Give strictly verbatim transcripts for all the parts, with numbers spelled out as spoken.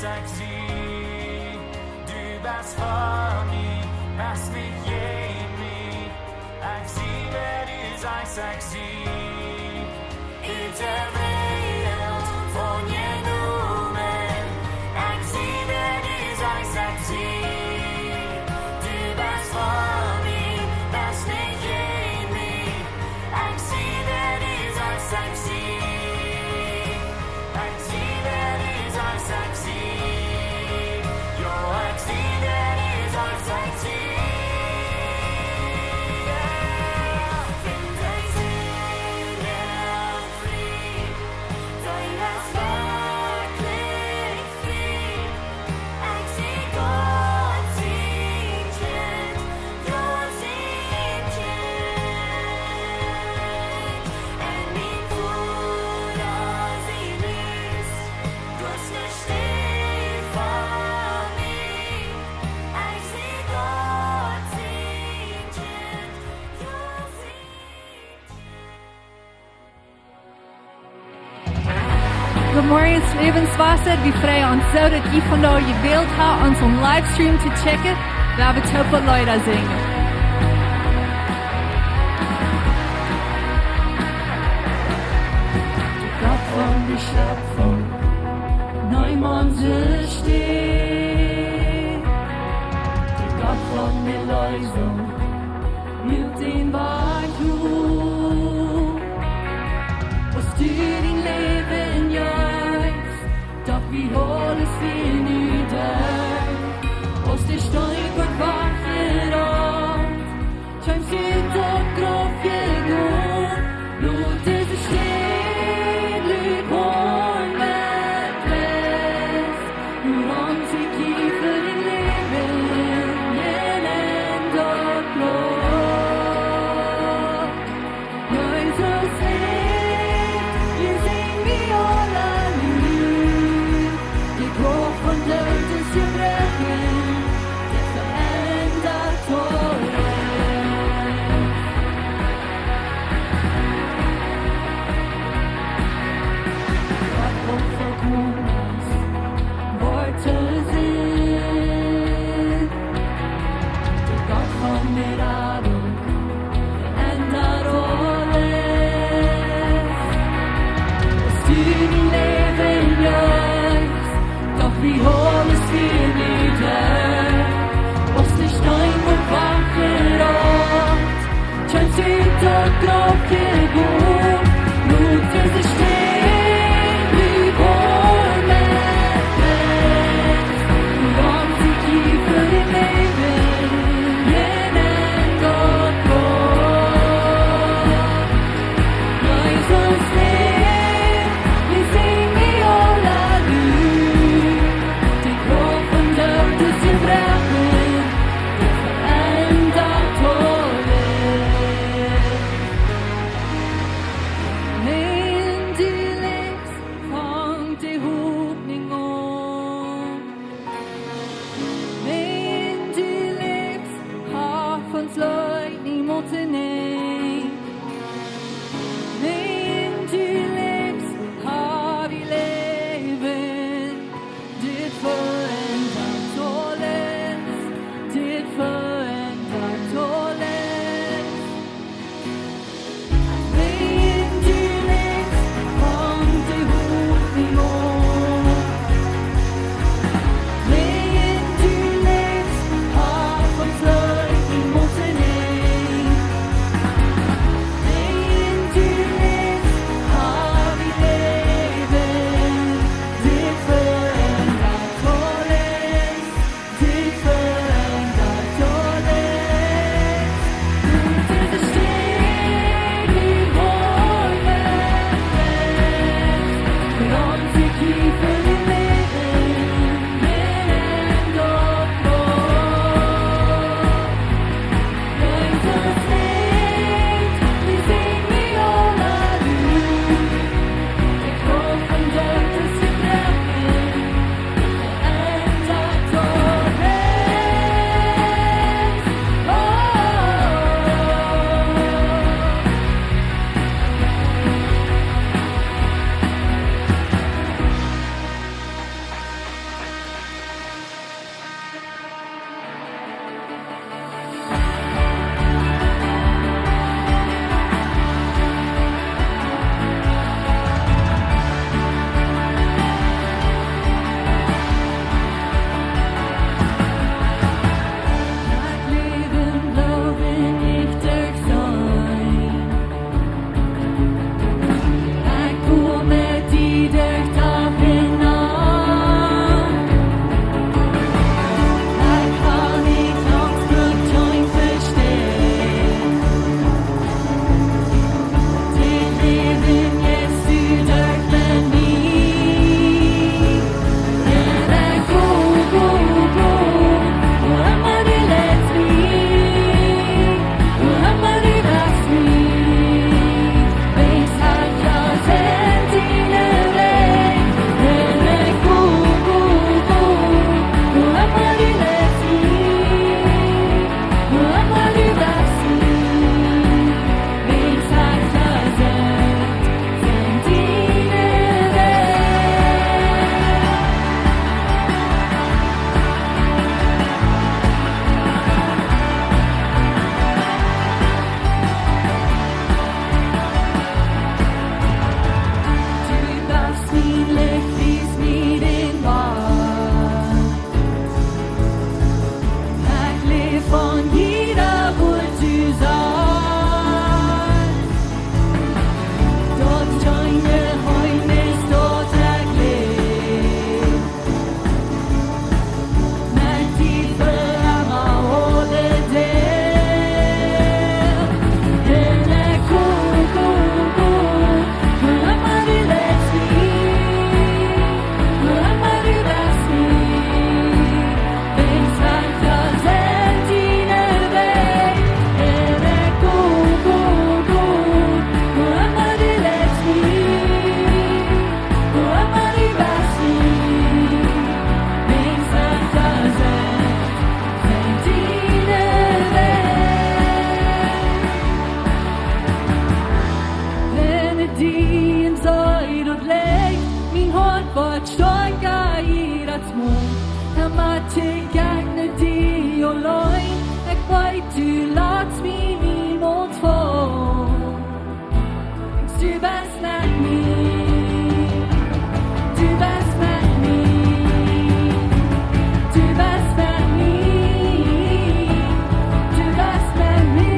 Ekj sie, du best fa mie, best nich jäajen mie. Ekj sie, wäa du sajchst, ekj sie. Ut de Welt aunjenomen. Ekj sie, wäa du sajchst, ekj sie. Du best fa mie, best nich jäajen mie. Ekj sie, wäa du sajchst, ekj sie. Ekj sie, wäa du sajchst, ekj sie. Jo, ekj sie, wäa du sajchst, ekj sie. Finn dee Sinn un frie, dee es werkjlich frie. Ekj sie Gott sien Kjint, jo, sien Kjint. En mien Voda sien Hus, doa es ne Städ fa mie. Ekj sie Gott sien Kjint, jo, sien Kjint. Good morning, Lebenswasser. Wie freien ons soo, daut jie vondoag jewält haben, onsen Livestream to checken, wua wie toop Leeda sinjen. De Gott von de Schöpfung, neem onse Städ. De Gott von de Erlösung, muak dän Wajch opp. Aus du dien Läwen jeefst, daut wie aules fa die doonen. Aus de Steen woat wajchjerollt, kjeemst du ut daut Grauf jegonen. Lot dise Städ lud woaren met Bless, wuarom see kjiepen fa dien Läwen en daut Loft. Jesus leeft, wie sinjen die aula nu. De Krauft von Stoakja jiedatsmol, un met die jekj nu die auleen. Ekj weet, du latst mie niemols faul. Du best met mie. Du best met mie. Du best met mie. Du best met mie.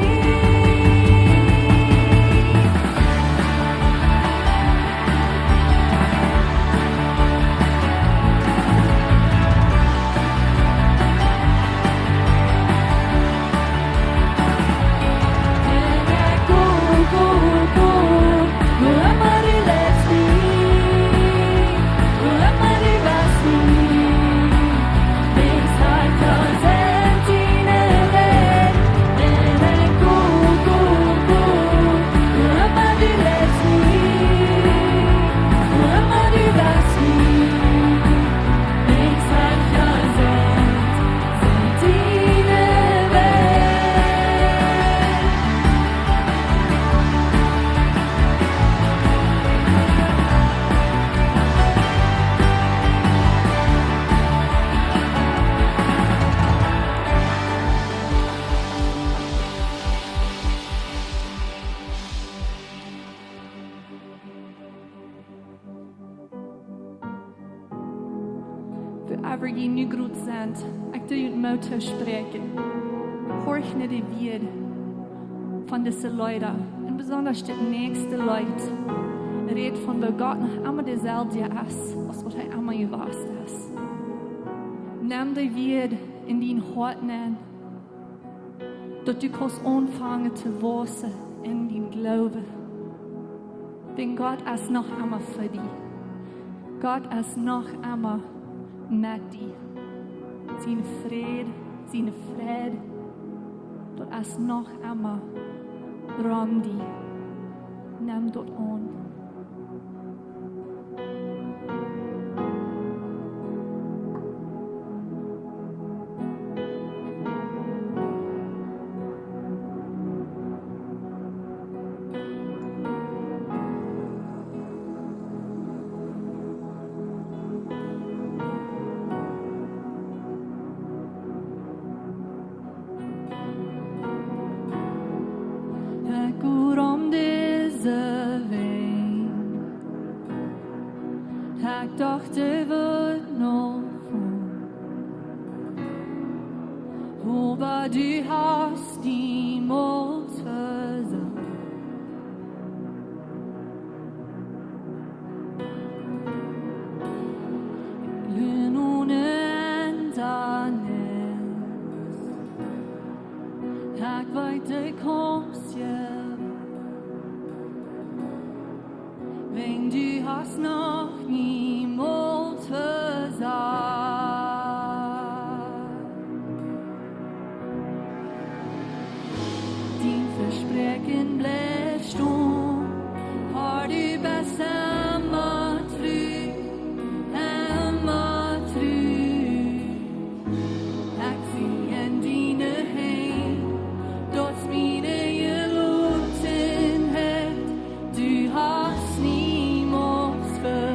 Wua emma jie nu grod sent, ekj doo junt Moot toospräakjen. Horcht no de Wieed von dise Leeda. Un besondasch dit näakjste Leet rät von woo Gott noch emma deselwja es aus waut hee emma jewast es. Nem de Wieed en dien Hoat nenn, daut du kaust aunfangen to wausen en dien Gloowen. Dan Gott es noch emma fa die. Gott es noch emma met die. Sien Fräd, sien Fräd, daut es noch emma rom die. Nem daut aun. Ekj go rom dise Welt. Ekj docht, dee wudd noch foaren. Oba du hast niemols vesajcht. Lun un Endanis. Ekj weet, du kjemst je. Wan du hast noch niemols vesajcht. Dien Vespräakjen blift stonen, Herr, du best emma tru, emma tru. Ekj sie en diene Henj, daut es miene Jelotenheit, du hast niemols ve-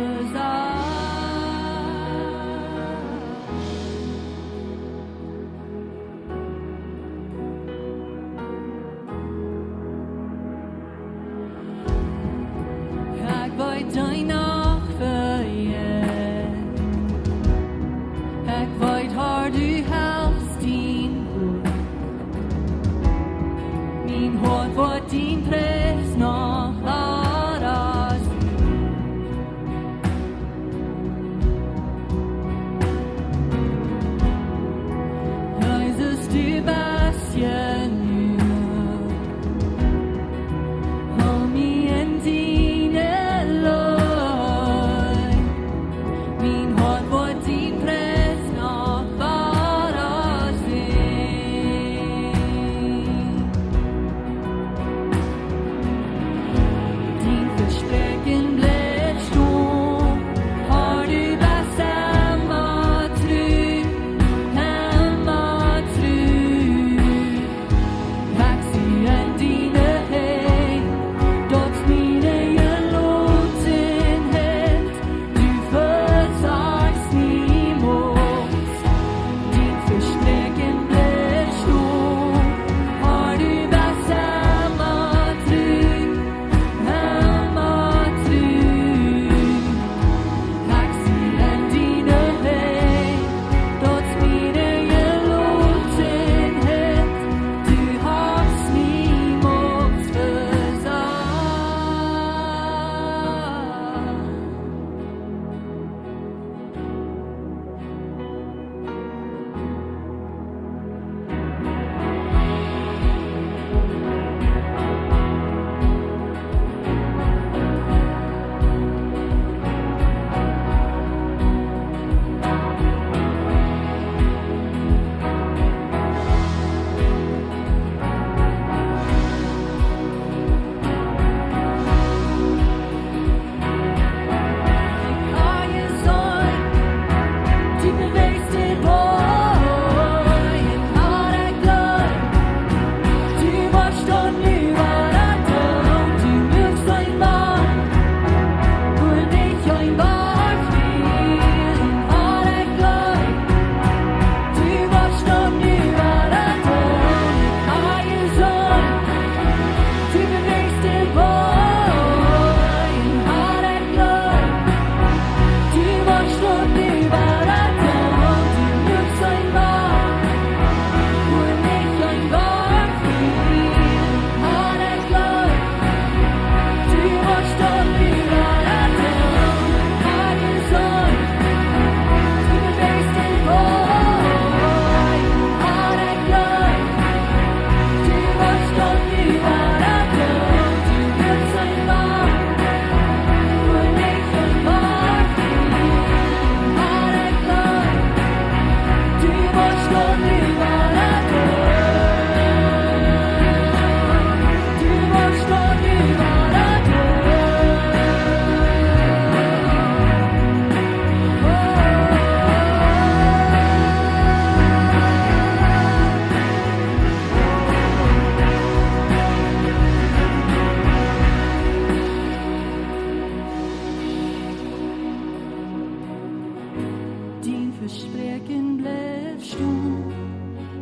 Spräakjen blift stonen.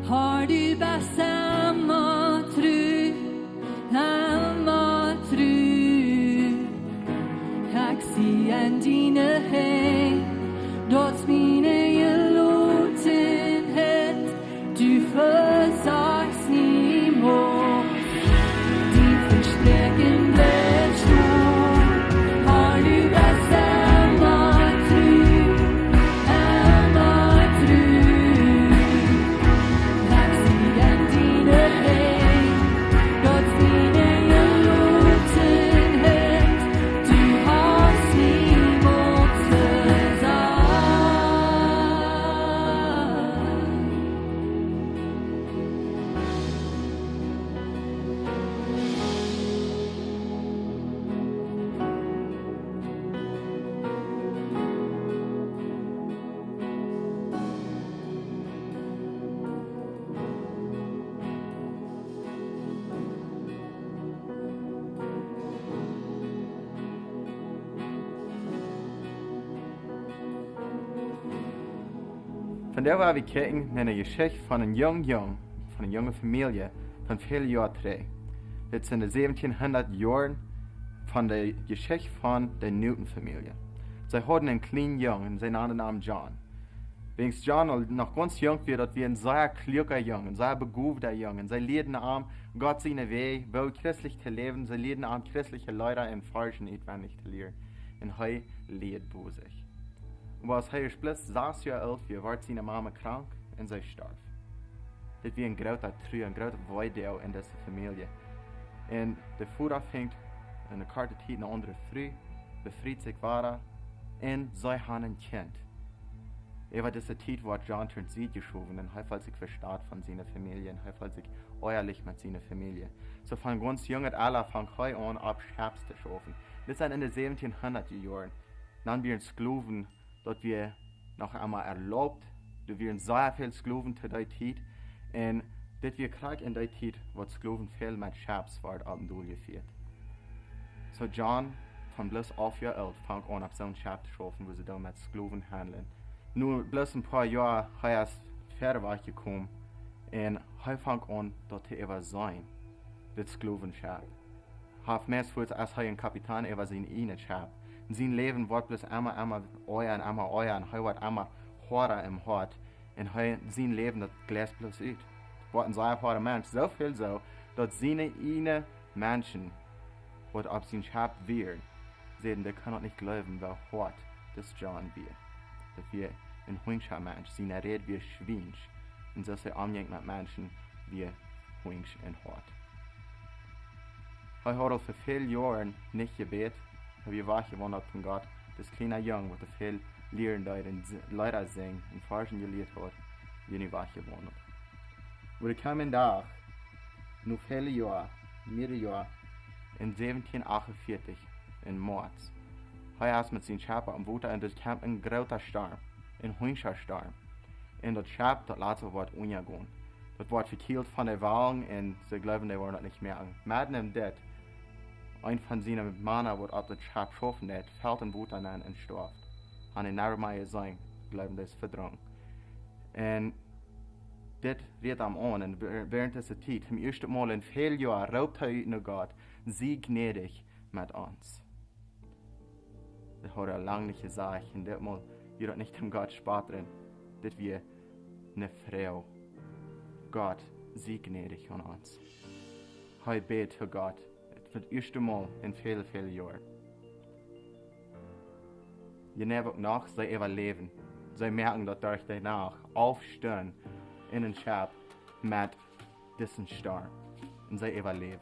Har du best emma tru, emma tru. Ekj sie en diene Henj, daut es miene Jelotenheit, du vesajchst niemols. Dien Vespräakjen blift stonen. Har du best emma tru, emma tru. Ekj sie en diene Henj, daut es miene Jelotenheit, du hast niemols vesajcht. Vondoag woa wie kjikjen no eene Jeschicht von een jungen Jung, von eene junge Famielje von väl Joa trigj. Dit sent de säwentieenhundat Joaren von de Jeschicht von de Newton Famielje. See hauden eenen kjlienen Jung un see nanden am John. Wiels John aul noch gaunz junk wia, daut wia een sea kluaka Jung, een sea begowda Jung. Un see lieeden am Gott siene Wäaj, woo christlich to läwen. See lieeden am christliche Leeda un Varschen utwendich to lieren. Un hee lieed bosich. Oba aus hee bloos sas Joa oolt wia, wort siene Mame krank un see storf. Dit wia eene groote Trua, eene groote Weedoag en dise Famielje. Un de Voda finjt en eene korte Tiet eene aundre Fru, befriet sikj wada un see haben een Kjint. Äwa dise Tiet wort John to Sied jeschowen un hee feelt sikj vestalt von siene Famielje un hee feelt sikj onjemaklich met siene Famielje. Soo von gaunz junget Ella fangt hee aun opp Schepp to schaufen. Dit sent en de säwentieenhundat Joaren. Dan wieren Sklowen, daut wia noch emol erlaubt. Doa wieren sea väl Sklowen to dee Tiet. Un dit wia krakjt en dee Tiet, waut Sklowen väl met Schepps worden opp un dol jefieet. Soo John, von bloos alf Joa oolt, fangt aun opp soon Schepp to schaufen, wua see dan met Sklowen haundlen. Nu, bloos een poa Joa, hee es wieda wajch jekomen un hee fangt aun, daut to äwaseenen, dit Sklowenschepp. Haft meist väl aus hee een Kapitan äwa sien ieejnet Schepp. Un sien Läwen woat bloos emma, emma oaja un emma oaja un hee woat emma hoada em Hoat. Un hee, sien Läwen, daut gleist bloos ut. Woat een sea hoada Mensch, soo väl soo, daut siene ieejne Menschen, waut opp sien Schepp wieren, säden, dee kunnen daut nich jleewen, woo hoat dis John wia. Daut wia een hunjscha Mensch, siene Räd wia schwiensch. Un soo aus hee omjinkj met Menschen, wia hunjsch un hoat. Hee haud aul fa väl Joaren nich jebät, hee wia wajchjewaundat von Gott. Dis kjliena Jung, waut väl lieren deed un s-, Leeda sinjen un Varschen jelieet haud, wia nu wajchjewaundat. Oba doa kjeem een Dach, no väle Joa, mearere Joa, en säwentieen acht un vieetich, em Moaz. Hee es met sien Schepp aum Wota un doa kjemt een groota Storm, een hunjscha Storm. Un daut Schepp, daut lat sikj waut unjagonen. Daut woat vekjielt von de Wellen un see jleewen, dee woaren daut nich moakjen. Medden en dit, eena von siene Mana, waut opp daut Schepp schaufen deed, felt em Wota nenn un stoaft. Haben dee nich mea jeseenen, jleewen, dee es vedrunken. Un dit rieet am aun. Un wäa-, wäarent dise Tiet, toom ieeschten Mol en väl Joa, roopt hee ut no Gott: "Sie gnädich met ons." Daut haud hee lang nich jesajcht. Un dit Mol wia daut nich om Gott spotten. Dit wia eene Froag. "Gott, sie gnädich aun ons." Hee bät to Gott. Fa daut ieeschte Mol en väle, väle Joaren. Jeneiw uk noch, see äwaläwen. See moaken daut derch de Nacht, alf Stunden en een Schepp met disen Storm. Un see äwaläwen.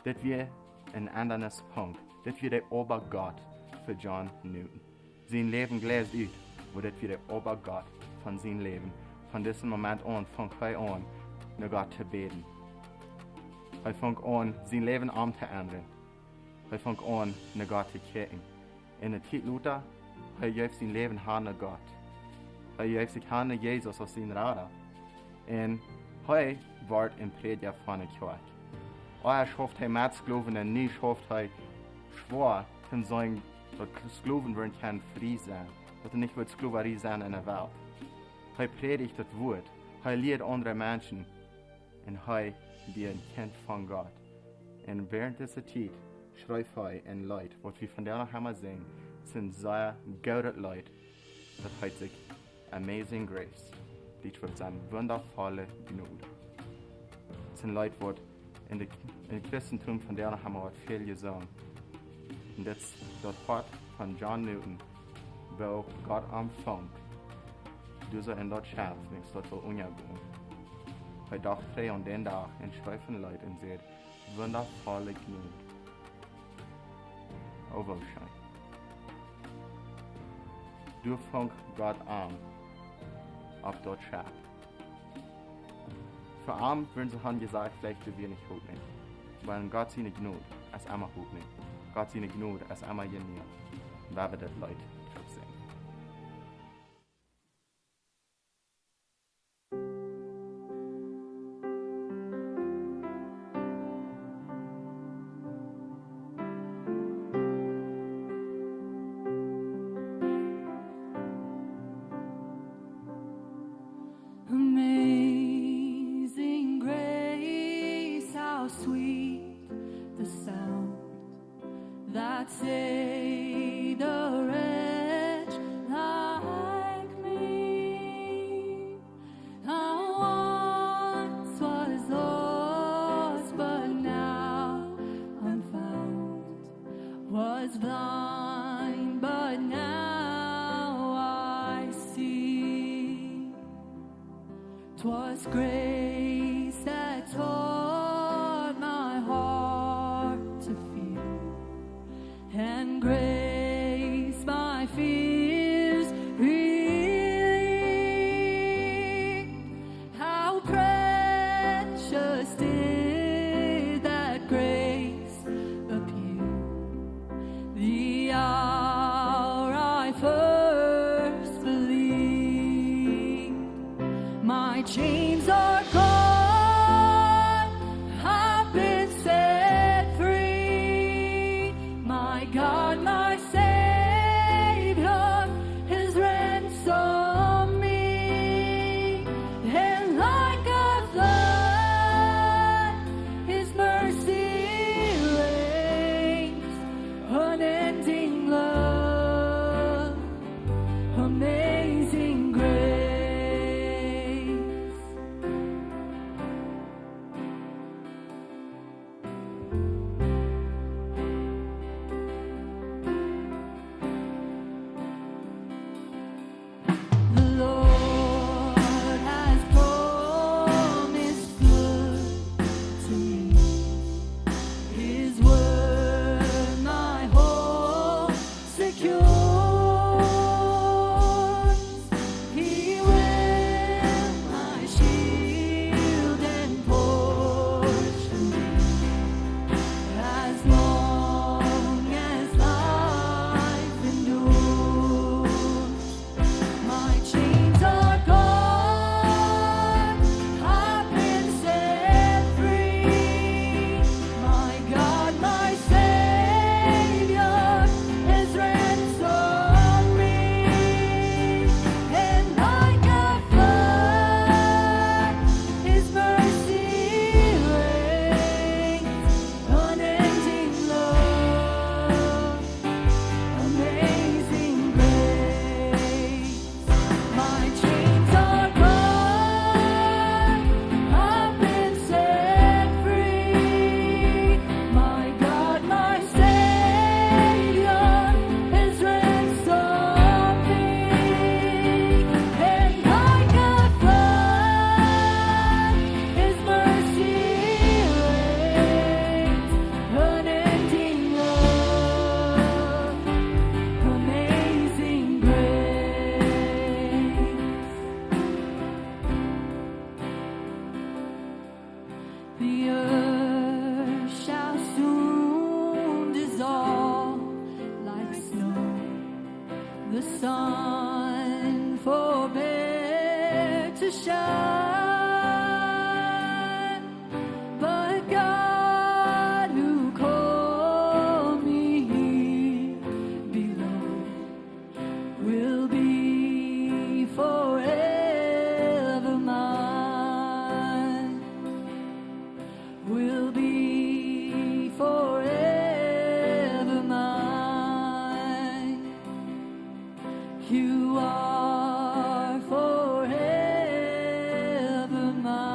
Dit wia een Endanis Punkt. Dit wia de Oba Gott fa John Newton. Sien Läwen gleist ut, oba dit wia de Oba Gott von sien Läwen. Von disen Moment aun funk hee aun, no Gott to bäden. Hee funk aun, sien Läwen omtoendren. Hee funk aun, no Gott to kjikjen. Un eene Tiet lota, hee jeef sien Läwen han no Gott. Hee jeef sikj han no Jesus aus sien Rada. Un hee wort een Prädja von de Kjoakj. Ea schauft hee met Sklowen un nu schauft hee schwoa, om sienen daut Sklowen woaren kjennen frie sennen, daut doa nich woat Sklowarie sennen enne Welt. Hee prädicht daut Wuat, hee lieet aundre Menschen un hee wia een Kjint von Gott. Un wäarent dise Tiet schreef hee een Leet, waut wie vondoag noch emol sinjen, es een sea goodet Leet, daut heet sikj Amazing Grace. Dit woat sennen wundavolle Jnod. Es een Leet, waut en de, en Christentum vondoag noch emol woat väl jesungen. Un dit, daut Hoat von John Newton, woo Gott am funk, doa soo en daut Schepp, wiels daut wull unjagonen. Hee docht trigj aun dän Dach un schreef een Leet un säd: Wundavolle Jnod. O, woo scheen. Doa funk Gott am opp daut Schepp. Fa am wudden see han jesajcht, veleicht doa wia nich Hopninj. Oba en Gott siene Jnod es emma Hopninj. Gott siene Jnod es emma jenieen. Wan wie daut Leet toop sinjen. Amazing grace, how sweet the sound that saved a wretch like me. I once was lost, but now I'm found. Was blind, but now I see. 'Twas grace that taught my heart to fear, and grace my fears relieved. How precious did that grace appear the hour I first believed. My chains are gone, I've been set free. My God, my Savior, has ransomed me. And like a flood, His mercy reigns, unending love, amazing grace. The Lord has promised good to me. His word my hope secures. He will my shield and portion be, as long as life endures. My chains are gone, I've been set free. My God, my Savior, has ransomed me. And like a flood, His mercy reigns, unending love, amazing grace. My chains are gone, I've been set free. My God, my Savior, has ransomed me. And like a flood, His mercy reigns, unending love, amazing grace. The earth shall soon dissolve like snow. The sun forbear to shine, but God who called me here be You are forever mine.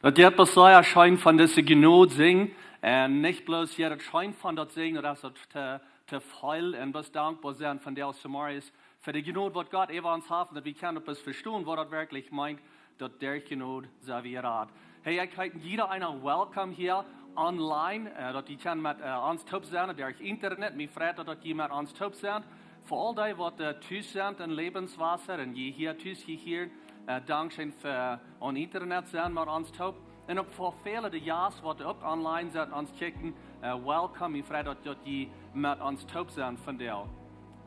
Daut jeit bloos sea scheen von dise Jnod sinjen. Un nich bloos jeit daut scheen von daut sinjen, daut es daut to, to feelen un bloos dankboa sennen von dee aus Samaris fa de Jnod waut Gott äwa ons haft, daut wie kjennen daut bloos vestonen waut daut werkjlich meent, daut derch Jnod sent wie jerat. Hey, ekj heet jieda eena welcome hia online, äh, daut jie kjennen met, äh, ons toop sennen, derch Internet. Mie freit daut, daut jie met ons toop sent. Fa aul dee waut, äh, tus sent en Lebenswasser un jie hia tus hia, äh, dankscheen fa aun Internet sennen met ons toop. Un uk fa väle de Jast waut uk online sent, ons kjikjen, äh, welcome. Mie freit daut, daut jie met ons toop sent vondoag.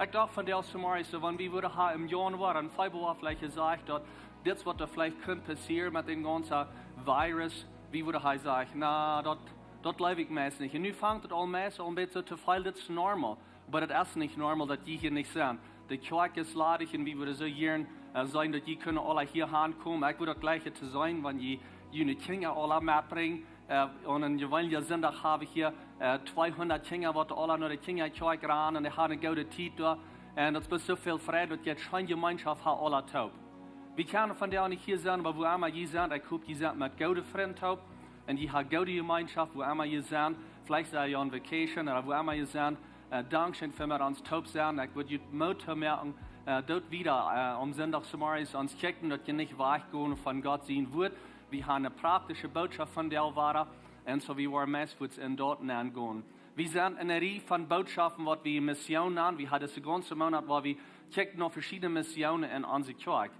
Ekj docht vondoag zemorjes, soo, wan wie wudden ha em Januar un Februar veleicht jesajcht, daut dit waut doa veleicht kunn passieren met dän gaunzen Virus, wie wudden ha jesajcht, na, daut, daut jleew ekj meist nich. Un nu fangt daut aul meist aul een bät soo to feelen, dit es normal. Oba daut es nich normal, daut jie hia nich sent. De Kjoakj es ladich un wie wudden soo jieren, äh, seenen, daut jie kunnen aula hia hankomen. Ekj wudd daut jlikjen to seenen, wan jie june Kjinja aula metbrinjen. Äh, aun een jeweenelja Sindach hab ekj hia, äh, tweehundat Kjinja, waut aula no de Kjinjakjoakj rannen un dee haben eene goode Tiet doa. Un daut es bloos soo väl Freid, daut jie eene scheene Jemeenschoft haben aula toop. Wie kjennen vondoag nich hia sennen, oba wua emma jie sent, ekj hop, jie sent met goode Frind toop. Un jie haben goode Jemeenschoft, wua emma jie sent. Veleicht sent jie aun vacation, oba wua emma jie sent, äh, dankscheen fa met ons toop sennen. Ekj wudd junt Moot toomoaken, äh, doot wieda, äh, aum Sindach zemorjes ons kjikjen, daut jie nich wajchgonen von Gott sien Wuat. Wie haben eene praktische Bootschoft vondoag wada. Un soo, wie woaren meist fuaz en daut nengonen. Wie sent en eene Rieej von Bootschoften, waut wie Mission nanen. Wie haben dise gaunze Moonat, wua wie kjikjen no veschiedne Missionen en onse Kjoakj.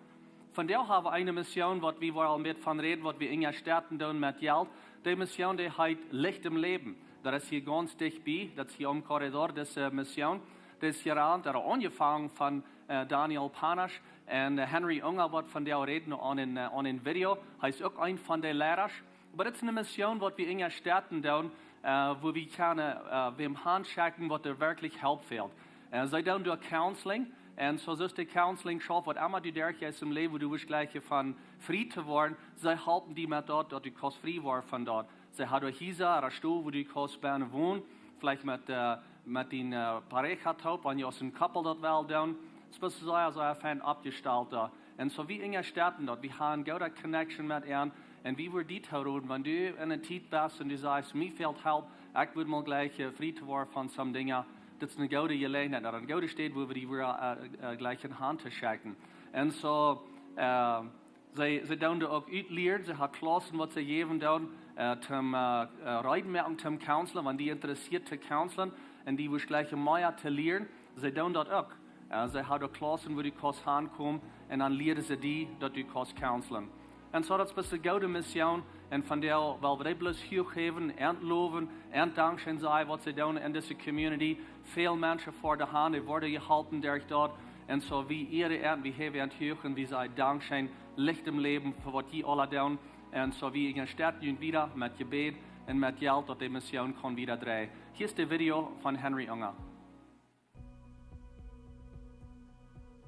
Vondoag haben wie eene Mission, waut wie woaren een bät von räden, waut wie unjastetten doonen met Jelt. Dee Mission, dee heet Licht em Läwen. Daut es hia gaunz dicht bie, daut es hia aum Korridor, dise Mission. Dee es hia aun, daut es aunjefongen von, äh, Daniel Panasch un, äh, Henry Unger, waut vondoag räden aun een, äh, aun een Video. Hee es uk een von de Leida. Oba dit es eene Mission, waut wie unjastetten doonen, äh, wua wie kjennen, äh, wäm hanschekjen, waut doa werkjlich Help fält. Äh, see doonen doa Counseling. Un soo aus de Counseling schauft, waut emma du derchjeist em Läwen, wua du woascht jlikjen von frie to woaren, see halpen die met daut, daut du kaust frie woaren von daut. See haben doa Hiesa, ooda Stow, wua du kaust bennen wonen, veleicht met, äh, met diene, äh, Pareja toop, wan jie aus een Couple daut wellen doonen. Daut es sea, sea fein oppjestalt doa. Un soo wie unjastetten daut, wie haben eene goode Connection met an. Un wie wudden die toroden, wan du en eene Tiet best un du sajchst, mie fält Help, ekj wudd mol jlikjen, äh, frie to woaren von some Dinja. Dit es eene goode Jeläajenheit, ooda eene goode Städ, wua wie die wudden, äh, äh, jlikjen hanschekjen. Un soo, äh, see, see doonen doa uk utlieren, see haben Klaussen, waut see jäwen doonen, äh, toom, äh, äh, reed moaken, toom counseln, wan die interessieet to counseln, un du woascht jlikjen mea to lieren, see doonen daut uk. Äh, see haben doa Klaussen, wua du kaust hankomen, un dan lieren see die, daut du kaust counseln. Un soo, daut es eene goode Mission, un vondoag well wie dee bloos huach häwen, un lowen, un dankscheen sajen, waut see doonen en dise Community. Väl Menschen fa de Haunt, dee woaren jeholpen derch daut. Un soo wie ieren an, wie häwen an huach un wie sajen dankscheen, Licht em Läwen, fa waut jie aula doonen. Un soo wie unjastetten junt wieda met Jebäd un met Jelt, daut dee Mission kaun wieda dreien. Hia es de Video von Henry Unger.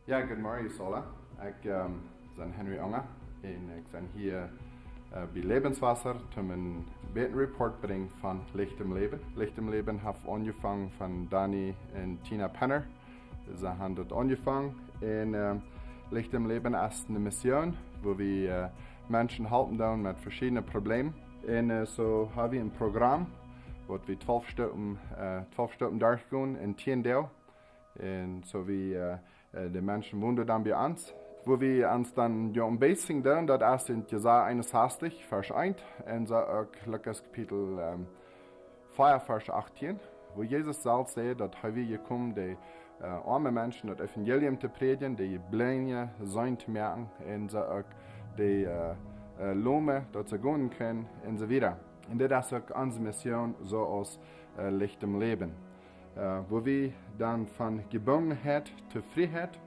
Jo, gooden Morjen, jie aula. Ekj, ähm, sie Henry Unger un ekj sie hia, äh, bie Lebenswasser, om een bät Report brinjen von Licht em Läwen. Licht em Läwen haft aunjefongen von Danny un Tina Penner. See haben daut aunjefongen. Un, äh, Licht em Läwen es eene Mission, wua wie, äh, Menschen halpen doonen met veschiedne Problemen. Un, äh, soo haben wie een Program, waut wie twalf Stoppen, äh, twalf Stoppen derchgonen en tieen Doag. Un soo wie, äh, äh, de Menschen wonen dan bie ons. Wua wie ons dan, jo, een bät doonen, daut es en Jesaja eenunsastich, Varsch eent, un soo uk Lukas Kapitel, ähm, vea, Varsch achtieen, wua Jesus selfst säd, daut hee wia jekomen, de, äh, oame Menschen daut Evangelium to prädjen, de Blinje seenen to moaken, un soo uk de, äh, äh, Lome, daut see gonen kjennen, un soo wieda. Un dit es uk onse Mission, soo aus, äh, Licht em Läwen. Äh, wua wie dan von Jebungenheit to Frieheit,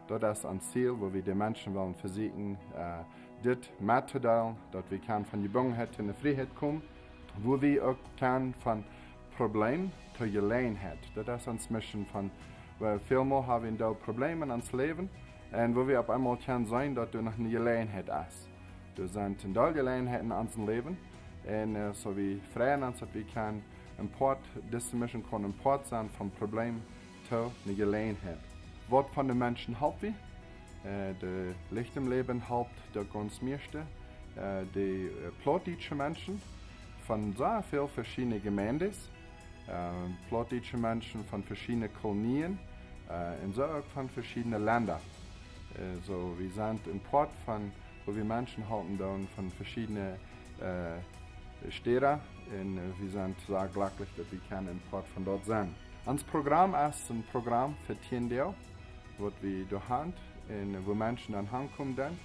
daut es ons Ziel, wua wie de Menschen wellen vesieekjen, äh, dit mettodeelen, daut wie kjennen von Jebungenheit to eene Frieheit komen, wua wie uk kjennen von Problem to Jeläajenheit. Daut es onse Mission von, wiels välmol haben wie een Deel Problemen en ons Läwen, un wua wie opp eemol kjennen seenen, daut doa noch eene Jeläajenheit es. Doa sent een Deel Jeläajenheiten en onsem Läwen, un, äh, soo wie freien ons, daut wie kjennen Een Poat, dise Mission kaun een Poat sennen von Problem to eene Jeläajenheit. Waut von de Menschen halpt wie? Äh, de Licht em Läwen halpt daut gaunz mieeschte. Äh, de, äh, plautdietsche Menschen von sea väl veschiedne Gemeenten, äh, plautdietsche Menschen von veschiedne Kolonien, äh, un soo uk von veschiedne Lenda. Äh, soo, wie sent een Poat von, wua wie Menschen halpen doonen von veschiedne, äh, Städa. Un, äh, wie sent sea jlekjlich, daut wie kjennen een Poat von daut sennen. Ons Program es een Program fa tieen Doag, waut wie doa haben un wua Menschen dan hankomen doonen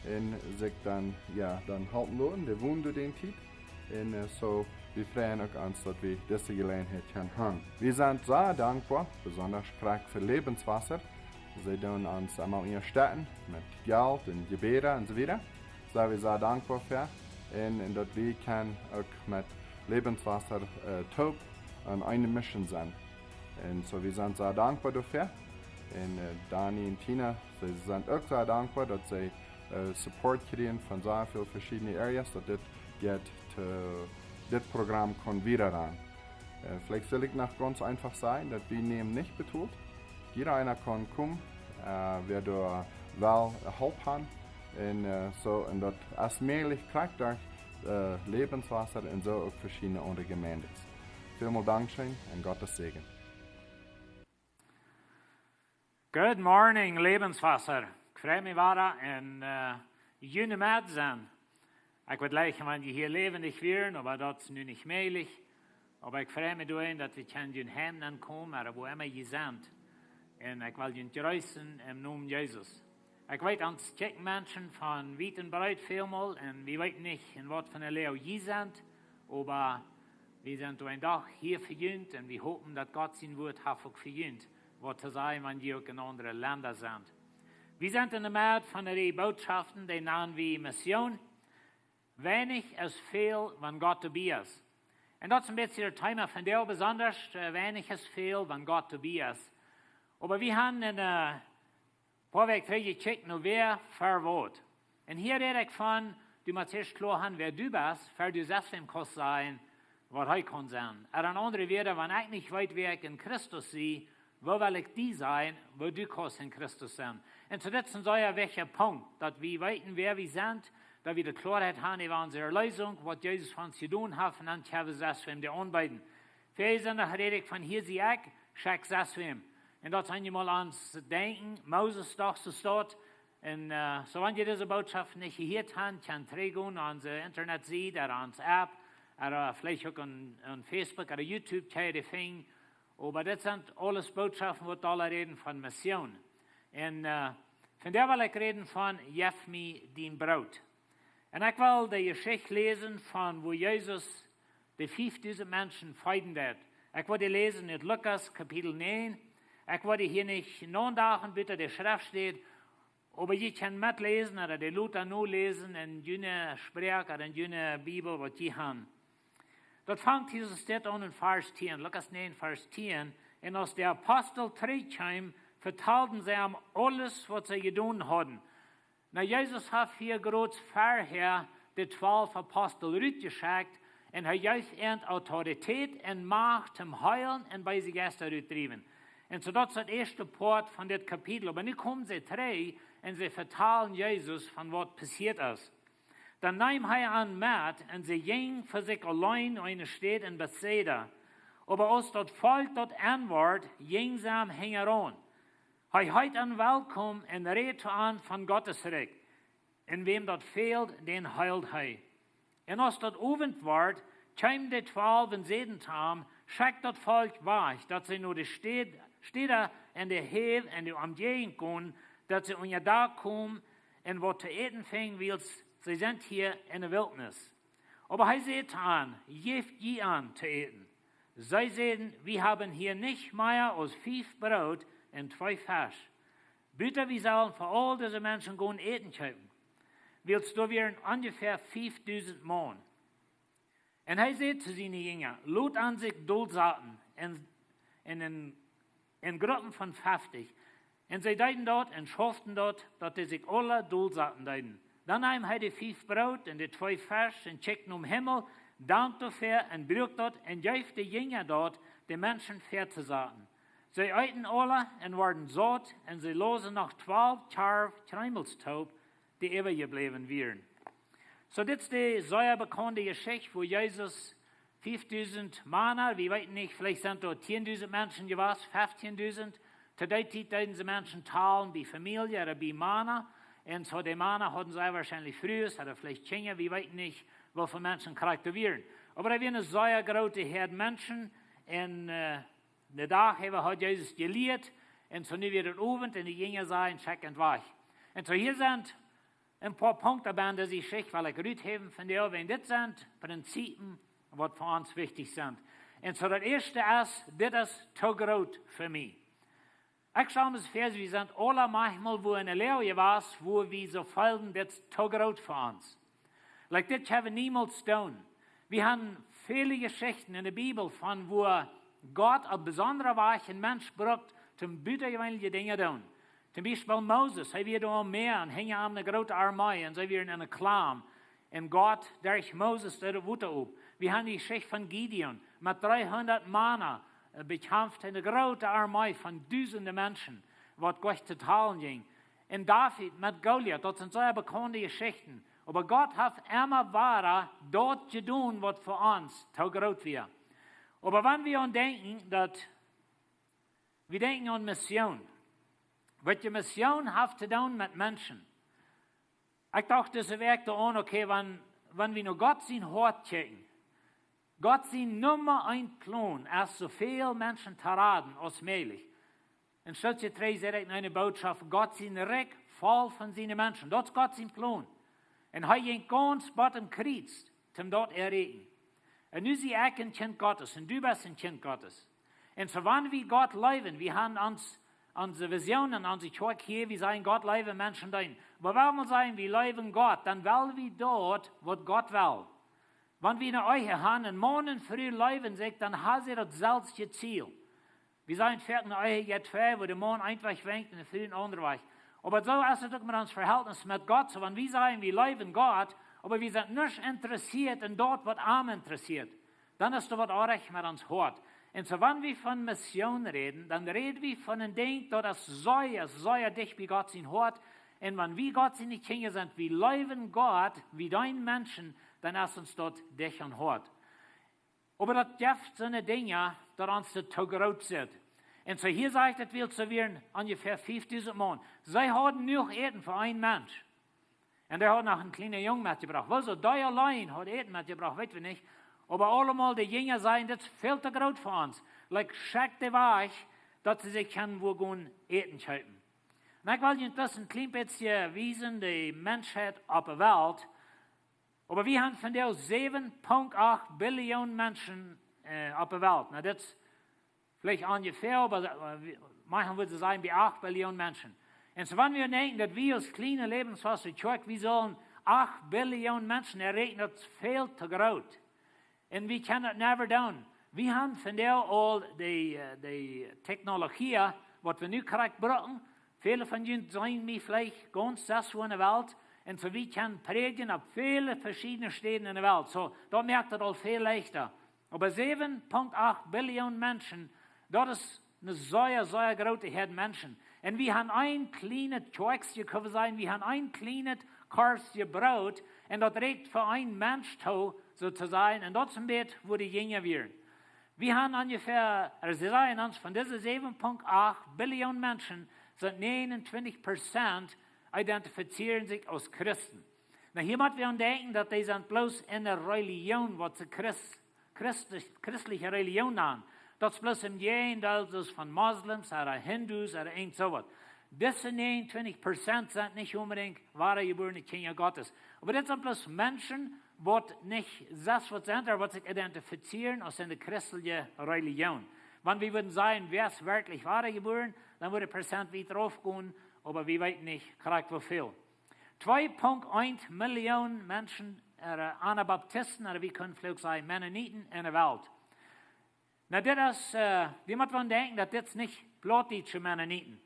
un sikj dan, jo, dan halpen loten, dee wonen doa dän Tiet. Un, äh, soo, wie freien uk ons, daut wie dise Jeläajenheit kjennen haben. Wie sent sea dankboa, besonda krakjt fa Lebenswasser. See doonen ons emma unjastetten met Jelt un Jebäda un soo wieda. Sent wie sea dankboa fa. Un, un daut wie kjennen uk met Lebenswasser, äh, toop aun eene Mission sennen. Un soo, wie sent sea dankboa doafäa. Un, äh, Dani un Tina, see sent uk sea dankboa, daut see, äh, Support kjrieen von sea väl veschiedne Areas, daut dit jeit, äh, dit Program kaun wieda gonen. Äh, veleicht saul ekj noch gaunz eefach sajen, daut wie nämen nich betolt. Jieda eena kaun komen, äh, wäa doa well Help haben. Un, äh, soo, un daut es mäajlich, krakjt derch, äh, Lebenswasser un soo uk veschiedne aundre Gemeenten. Välmol Dankscheen un Gottes Säajen. Good morning, Lebenswasser. Ekj frei mie wada en, äh, june Med sennen. Ekj wudd jlikjen, wan jie hia läwendich wieren, oba daut es nu nich mäajlich. Oba ekj frei mie doaraun, daut wie kjennen en jun Heim nenkomen, ooda wua emma jie sent. Un ekj well junt jreessen em Nomen Jesus. Ekj weet, ons kjikjen Menschen von wiet un breet välmol, un wie weeten nich, en waut fa eene Loag jie sent, oba wie sent doa een Dach hia fa junt, un wie hopen, daut Gott sien Wuat haft uk fa junt waut to sajen, wan jie uk en aundre Lenda sent. Wie sent en de Med von de Bootschoften, dee nanen wie Mission. Weinich es väl, wan Gott doabie es. Un daut es een bät daut Thema von vondoag, besonda, äh, weinich es väl, wan Gott doabie es. Oba wie haben en, äh, poa Wäakj trigj jekjikjt no wäa fa waut. Un hia räd ekj von, du motst ieescht kloa haben, wäa du best, ea du selfst wäm kaust sajen, waut hee kaun sennen. Ooda en aundre Wieed, wan ekj nich weet, wäa ekj en Christus sie, woo well ekj die sajen, waut du kaust en Christus sennen. Un soo, dit es een sea wichtja Punkt, daut wie weeten, wäa wie sent, daut wie de Kloarheit haben äwa onse Erleesunk, waut Jesus fa ons jedonen haft, un dan kjenn wie selfst wäm dee aunbeeden. Väajen Sindach räd ekj von hia sie ekj, schekj selfst wäm. Un daut es eenjemol ons Denkjen, Moses docht soo daut. Un, äh, soo wan jie dise Bootschoft nich jehieet haben, kjenn jie trigjgonen no onse Internetsied, ooda onse App, ooda veleicht uk aun, aun Facebook ooda YouTube, kjenn jie dee finjen. Oba dit sent aules Bootschoften, waut aula räden von Mission. Un, äh, vondoag well ekj räden von: Jeff mie dien Broot. Un ekj well de Jeschicht läsen von woo Jesus de fiefdusent Menschen feeden deed. Ekj woa dee läsen ut Lukas Kapitel näajen. Ekj woa dee hia nich nodachen, buta de Schreft steit, oba jie kjennen metläsen ooda dee lota noläsen en june Sproak ooda en june Bibel, waut jie haben. Daut fangt Jesus dit aun en Varsch tieen, Lukas näajen, Varsch tieen. Un aus de Apostel trigjkjeemen, vetalden see am aules, waut see jedonen hauden. Nu, Jesus haft hia groot verhäa de twalf Apostel rutjeschekjt, un hee jeef an Autoritäet un Macht toom heelen un beese Jeista rutdriewen. Un soo daut es daut ieeschte Poat von dit Kapitel. Oba nu komen see trigj un see vetalen Jesus von waut passieet es. Dan neem hee an met un see jinjen fa sikj auleen no eene Staut en Betsaida. Oba aus daut Volkj daut enwort, jinjen see am hinjaraun. Hee heet an welkom un räd to an von Gottes Rikj. Un wäm daut fäld, dän heeld hee. Un aus daut Owent wort, kjeemen de twalf un säden to am: Schekj daut Volkj wajch, daut see no de Städ-, Städa en de Häw en de Omjäajent gonen, daut see unja Dak komen un waut to äten finjen, wiels see sent hia en de Wiltnis. Oba hee säd to an: Jäft jie an to äten. See säden: Wie haben hia nich mea aus fief Broot un twee Fesch. Buta wie sellen fa aul dise Menschen gonen Äten kjeepen. Wiels doa wieren onjefäa fiefdusent Maun. Un hee säd to siene Jinja: Lot an sikj dolsaten en, en, en, en Gruppen von feftich. Un see deeden daut un schauften daut, daut dee sikj aula dolsaten deeden. Dan neem hee de fief Broot un de twee Fesch un kjikjt nom Himmel, dankt doafäa un bruak daut un jeef de Jinja daut, de Menschen väatosaten. See eeten aula un worden saut un see losen noch twalf Kjarw Kjreemels toop, dee äwajebläwen wieren. Soo, dit es de sea bekaunde Jeschicht, wua Jesus fiefdusent Mana, wie weeten nich, veleicht sent doa tieendusent Menschen jewast, fieftieendusent. To dee Tiet deeden see Menschen talen bie Famielje ooda bie Mana. Un soo de Mana hauden sea woarschienlich Frues, ooda veleicht Kjinja, wie weeten nich, woo väl Menschen krakjt doa wieren. Oba daut wia eene sea groote Häad Menschen. Un, äh, de Dach äwa haud Jesus jelieet. Un soo nu wia et Owent un de Jinja säden: "Schekjt an wajch." Un soo hia sent een poa Punkten bie dise Jeschicht, well ekj ruthäwen von dee, wiels dit sent Prinzipien, waut fa ons wichtich sent. Un soo daut ieeschte es, dit es too groot fa mie. Ekj stal mie väa, wie sent aula maunchmol wua enne Loag jewast, wua wie soo feelden, dit es too groot fa ons. Like, dit kjenn wie niemols doonen. Wie haben väle Jeschichten enne Bibel von wua Gott opp besondre Wies een Mensch brukt, om butajeweenelje Dinja doonen. Toom Biespel Moses, hee wia doa aum Mäa un hinja am eene groote Armee un see wieren enne Klam. Un Gott derch Moses deed daut Wota op. Wie haben de Jeschicht von Gideon, met dreehundat Mana, äh, bekjamft hee eene groote Armee von dusende Menschen, waut goanich to talen jinkj. Un David met Goliat, daut sent sea bekaunde Jeschichten. Oba Gott haft emma wada daut jedonen, waut fa ons too groot wia. Oba wan wie aun denkjen, daut wie denkjen aun Mission. Waut de Mission haft to doonen met Menschen. Ekj docht dise Wäakj doaraun, okay, wan, wan wie no Gott sien Hoat kjikjen, Gott sien Numma eent Plon es, soo väl Menschen to raden aus mäajlich. Un soo trigj säd ekj eene Botschaft, Gott sien Rikj voll von siene Menschen. Daut es Gott sien Plon. Un hee jinkj gaunz bat aum Kjriez, om daut to erreichen. Un nu sie ekj een Kjint Gottes un du best een Kjint Gottes. Un soo wan wie Gott leewen, wie haben ons, onse Vision un onse Kjoakj hia, wie sajen Gott leewen, Menschen deenen. Oba wan wie sajen, wie leewen Gott, dan well wie daut, waut Gott well. Wan wie eene Ehe haben, een Maun un Fru leewen sikj, dan haben see daut selwje Ziel. Wie sajen foaken, eene Ehe jeit väa, wua de Maun eenen Wajch wenkjt un de Fru eenen aundren Wajch. Oba soo es et uk met ons Vehältnis met Gott. Soo wan wie sajen, wie leewen Gott, oba wie sent nich interessieet en daut, waut am interessieet, dan es doa waut oajch met ons Hoat. Un soo wan wie von Mission räden, dan räden wie von een Dinkj, daut es sea, sea dicht bie Gott sien Hoat. Un wan wie Gott siene Kjinja sent, wie leewen Gott, wie deenen Menschen, dan es ons daut dicht aum Hoat. Oba daut jeft soone Dinja, daut ons daut too groot sitt. Un soo hia sajcht et, wiels see wieren onjefäa fiefdusent Maun. See hauden jenuach Äten fa een Mensch. Un dee haud noch een kjliena Jung metjebrocht. Woo soo dee auleen haud Äten metjebrocht, weet wie nich. Oba aulemol de Jinja säden, dit es väl too groot fa ons. Like, schekjt dee wajch, daut see sikj kjennen wua gonen Äten kjeepen. Un ekj well junt daut een kjlien bät wiesen, de Menschheit opp de Welt. Oba wie haben vondoag säwen Punkt acht Billion Menschen, äh, opp de Welt. Nu, dit es veleicht onjefäa, oba, äh, wie, manche wudden sajen, bie acht Billion Menschen. Un soo wan wie denkjen, daut wie aus kjliene Lebenswasser Kjoakj, wie sellen acht Billion Menschen erreichen, daut es väl too groot. Un wie kjennen daut never doonen. Wie haben vondoag aul de, äh, de Technologie, waut wie nu krakjt brucken. Väle von junt seenen mie veleicht gaunz sest wua enne Welt. Un soo wie kjennen prädjen opp väle veschiedne Städen enne Welt. Soo, daut moakt et aul väl leichta. Oba säwen Punkt acht Billion Menschen, daut es eene sea, sea groote Häad Menschen. Un wie haben een kjlienet Kjoakjsje, kjenn wie sajen, wie haben een kjlienet Korfsje Broot. Un daut rieekjt fa een Mensch too, soo to sajen. Un daut es een bät wua de Jinja wieren. Wie haben onjefäa, ooda see sajen ons, von dise säwen Punkt acht Billion Menschen sent näajenuntwintich Prozent identifizieren sikj aus Christen. Nu, hia mott wie aun denkjen, daut dee sent bloos enne Religion, waut see Christ, Christ, christelje Religion nanen. Daut es bloos em Jäajendeel, soo aus von Moslems, ooda Hindus, ooda irjent soo waut. Dise näajenuntwintich Prozent sent nich onbedinjt woare jebuarne Kjinja Gottes. Oba dit sent bloos Menschen, waut nich sest waut sent, ooda waut sikj identifizieren aus enne christelje Religion. Wan wie wudden sajen, wäa es werkjlich woare jebuaren, dan wudd de Prozent wieda rauf gonen, oba wie weeten nich krakjt woo väl. Twee Punkt eent Million Menschen, äh, Anabaptisten, ooda wie kjennen veleicht sajen Mennoniten enne Welt. Nu, dit es, äh, wie mott wie denkjen, daut dit es nich plautdietsche Mennoniten.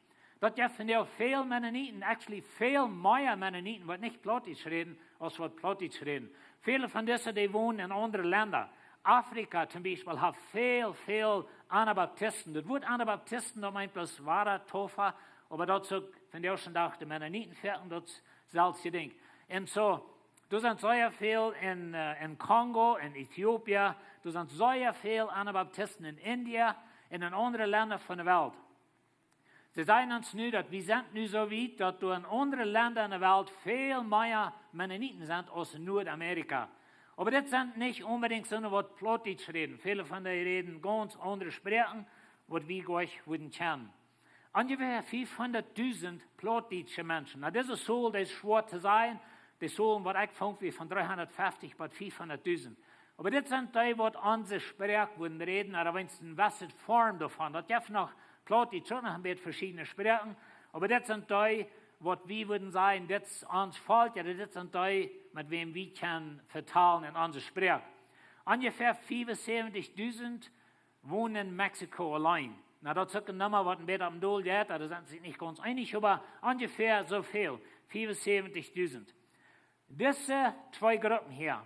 Daut jeft vondoag väl Mennoniten, actually väl mea Mennoniten, waut nich Plautdietsch räden, aus waut Plautdietsch räden. Väle von dise, dee wonen en aundre Lenda. Afrika toom Biespel haft väl, väl Anabaptisten. Daut Wuat Anabaptisten, daut meent bloos Wada, Tofa, oba daut es uk vondoag dän Dach de Mennoniten, Fäaten, daut selwje Dinkj. Un soo, doa sent sea väl en, äh, en Kongo, en Äthiopien, doa sent sea väl Anabaptisten en Indien un en aundre Lenda von de Welt. See sajen ons nu, daut wie sent nu soo wiet, daut doa en aundre Lenda en de Welt väl mea Mennoniten sent aus en Nuadamerika. Oba dit sent nich onbedinjt soone, waut Plautdietsch räden. Väle von dee räden gaunz aundre Sproaken, waut wie goanich wudden kjennen. Onjefäa fiefhundatdusent plautdietsche Menschen. Nu, dise Tol, dee es schwoa to sajen. De Tol, waut ekj funk, wia von dreehundatfeftich bat fiefhundatdusent. Oba dit sent dee, waut onse Sproak wudden räden, ooda weens eene jewesse Form doavon. Daut jeft noch Plautdietsch, uk noch een bät veschiedne Sproaken. Oba dit sent dee, waut wie wudden sajen, dit es ons Volkj, ooda dit sent dee, met wäm wie kjennen vetalen en onse Sproak. Onjefäa fiewunsäwentich dusent wonen en Mexiko auleen. Nu, daut es uk eene Numma, waut een bät opp un dol jeit, doa sent see nich gaunz eenich, oba onjefäa soo väl, fiewunsäwentich dusent. Dise twee Gruppen hia,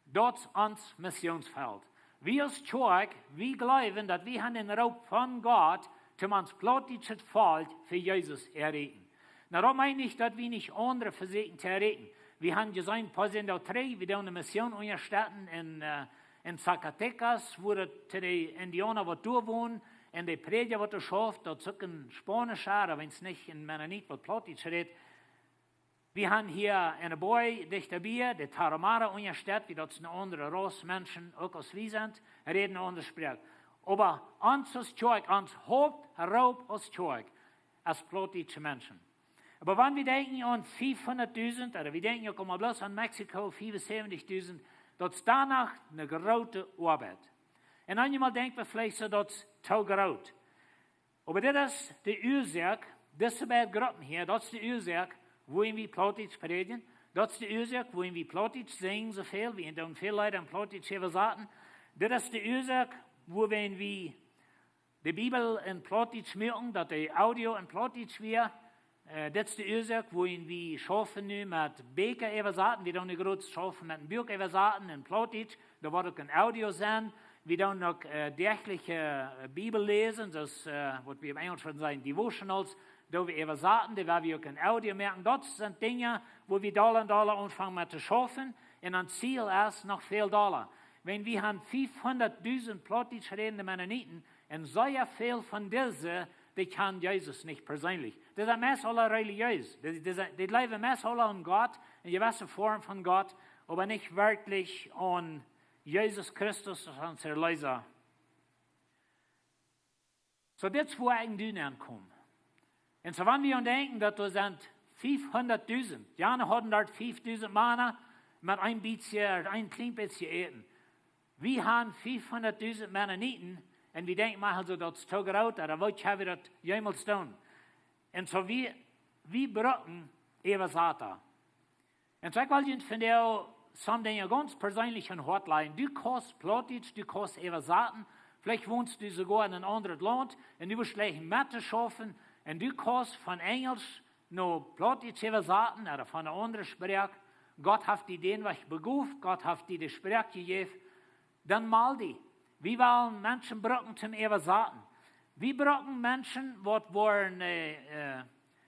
daut es ons Missionsfelt. Wie aus Kjoakj, wie jleewen, daut wie haben dän Roop von Gott, om ons plautdietschet Volkj fa Jesus to erreichen. Nu, daut meent nich, daut wie nich aundre vesieekjen to erreichen. Wie haben jeseenen, poa Sindach trigj, wie doonen eene Mission unjastetten en, äh, en Zacatecas, wua daut to de Indiauna, waut doa wonen, un de Prädja, waut doa schauft, daut es uk een Spaunischa, ooda weens nich een Mennonit, waut Plautdietsch rät. Wie haben hia en de Boy dicht bie, de Tarahumara unjastett, wie daut es eene aundre Rauss Menschen, uk aus wie sent, räden eene aundre Sproak. Oba ons aus Kjoakj, ons Hauptroop aus Kjoakj, es plautdietsche Menschen. Oba wan wie denkjen aun fiefhundatdusent, ooda wie denkjen uk emma bloos aun Mexiko, fiewunsäwentich dusent, daut es doano eene groote Oabeit. Un dan eemol denkj wie veleicht soo, daut es too groot. Oba dit es de Uasoak, dise beid Gruppen hia, daut es de Uasoak, wuarom wie Plautdietsch prädjen, daut es de Uasoak, wuarom wie Plautdietsch sinjen soo väl, wie doonen väl Leeda en Plautdietsch äwasaten. Dit es de Uasoak, wuarom wie de Bibel en Plautdietsch moaken, daut de Audio en Plautdietsch wia. Äh, dit es de Uasoak, wuarom wie schaufen nu met Bieekja äwasaten. Wie doonen nu groot schaufen met een Buak äwasaten en Plautdietsch. Doa woat uk een Audio sennen. Wie doonen uk, äh, däachliche, äh, Bibel läsen, daut es, äh, waut wie opp Enjlisch wudden sajen, Devotionals. Doo wie äwasaten, dee woa wie uk en Audio moaken. Daut sent Dinja, wua wie dolla un dolla aunfangen met to schaufen. Un ons Ziel es noch väl dolla. Wan wie haben fiefhundatdusent plautdietsch rädende Mennoniten, un sea väl von dise, dee kjanen Jesus nich perseenlich. Dee sent meist aula relijees. Dee, dee, sent- dee jleewen meist aula aun Gott, eene jewesse Form von Gott, oba nich werkjlich aun Jesus Christus aus ons Erleesa. Soo, dit es wua ekj nu aunkom. Un soo, wan wie aun denkjen, daut doa sent fiefhundatdusent, jana hauden doa fiefdusent Mana met een bät, een kjlien bät Äten. Wie haben fiefhundatdusent Mennoniten, un wie denkjen mau soo, daut es too groot, ooda woo kjenn wie daut jemols doonen? Un soo, wie, wie brucken Äwasata. Un soo, ekj well junt vondoag some Dinja gaunz perseenlich aum Hoat lajen. Du kaust Plautdietsch, du kaust äwasaten, veleicht wonst du soogoa en een aundret Launt, un du woascht jleichen met to schaufen, un du kaust von Enjlisch no Plautdietsch äwasaten, ooda von eene aundre Sproak. Gott haft die dän Wajch begoft, Gott haft die de Sproak jejäft, dan meld die. Wie wellen Menschen brucken toom äwasaten. Wie brucken Menschen, waut woaren, äh, äh,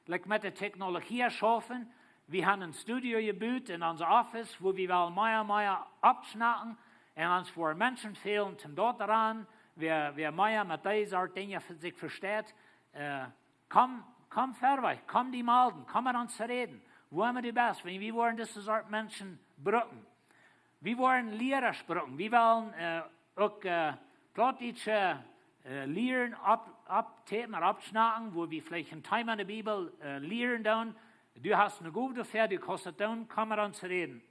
like met de Technologie schaufen. Wie haben een Studio jebut en onse Office, wua wie wellen mea, mea oppschnacken. Un ons woaren Menschen fälen toom doa ranen. Wäa, wäa mea met dise Sort Dinja sikj vesteit, äh, komm, komm verwoat, komm die melden, komm met ons räden. Wua emma du best, wan wie woaren dise Sort Menschen brucken. Wie woaren Liera brucken. Wie wellen, äh, uk, äh, plautdietsche, äh, Lieren opp-, opptäpen ooda oppschnacken, wua wie veleicht een Thema en de Bibel, äh, lieren doonen. Du hast eene Gow doafäa, du kaust daut doonen, komm met ons räden.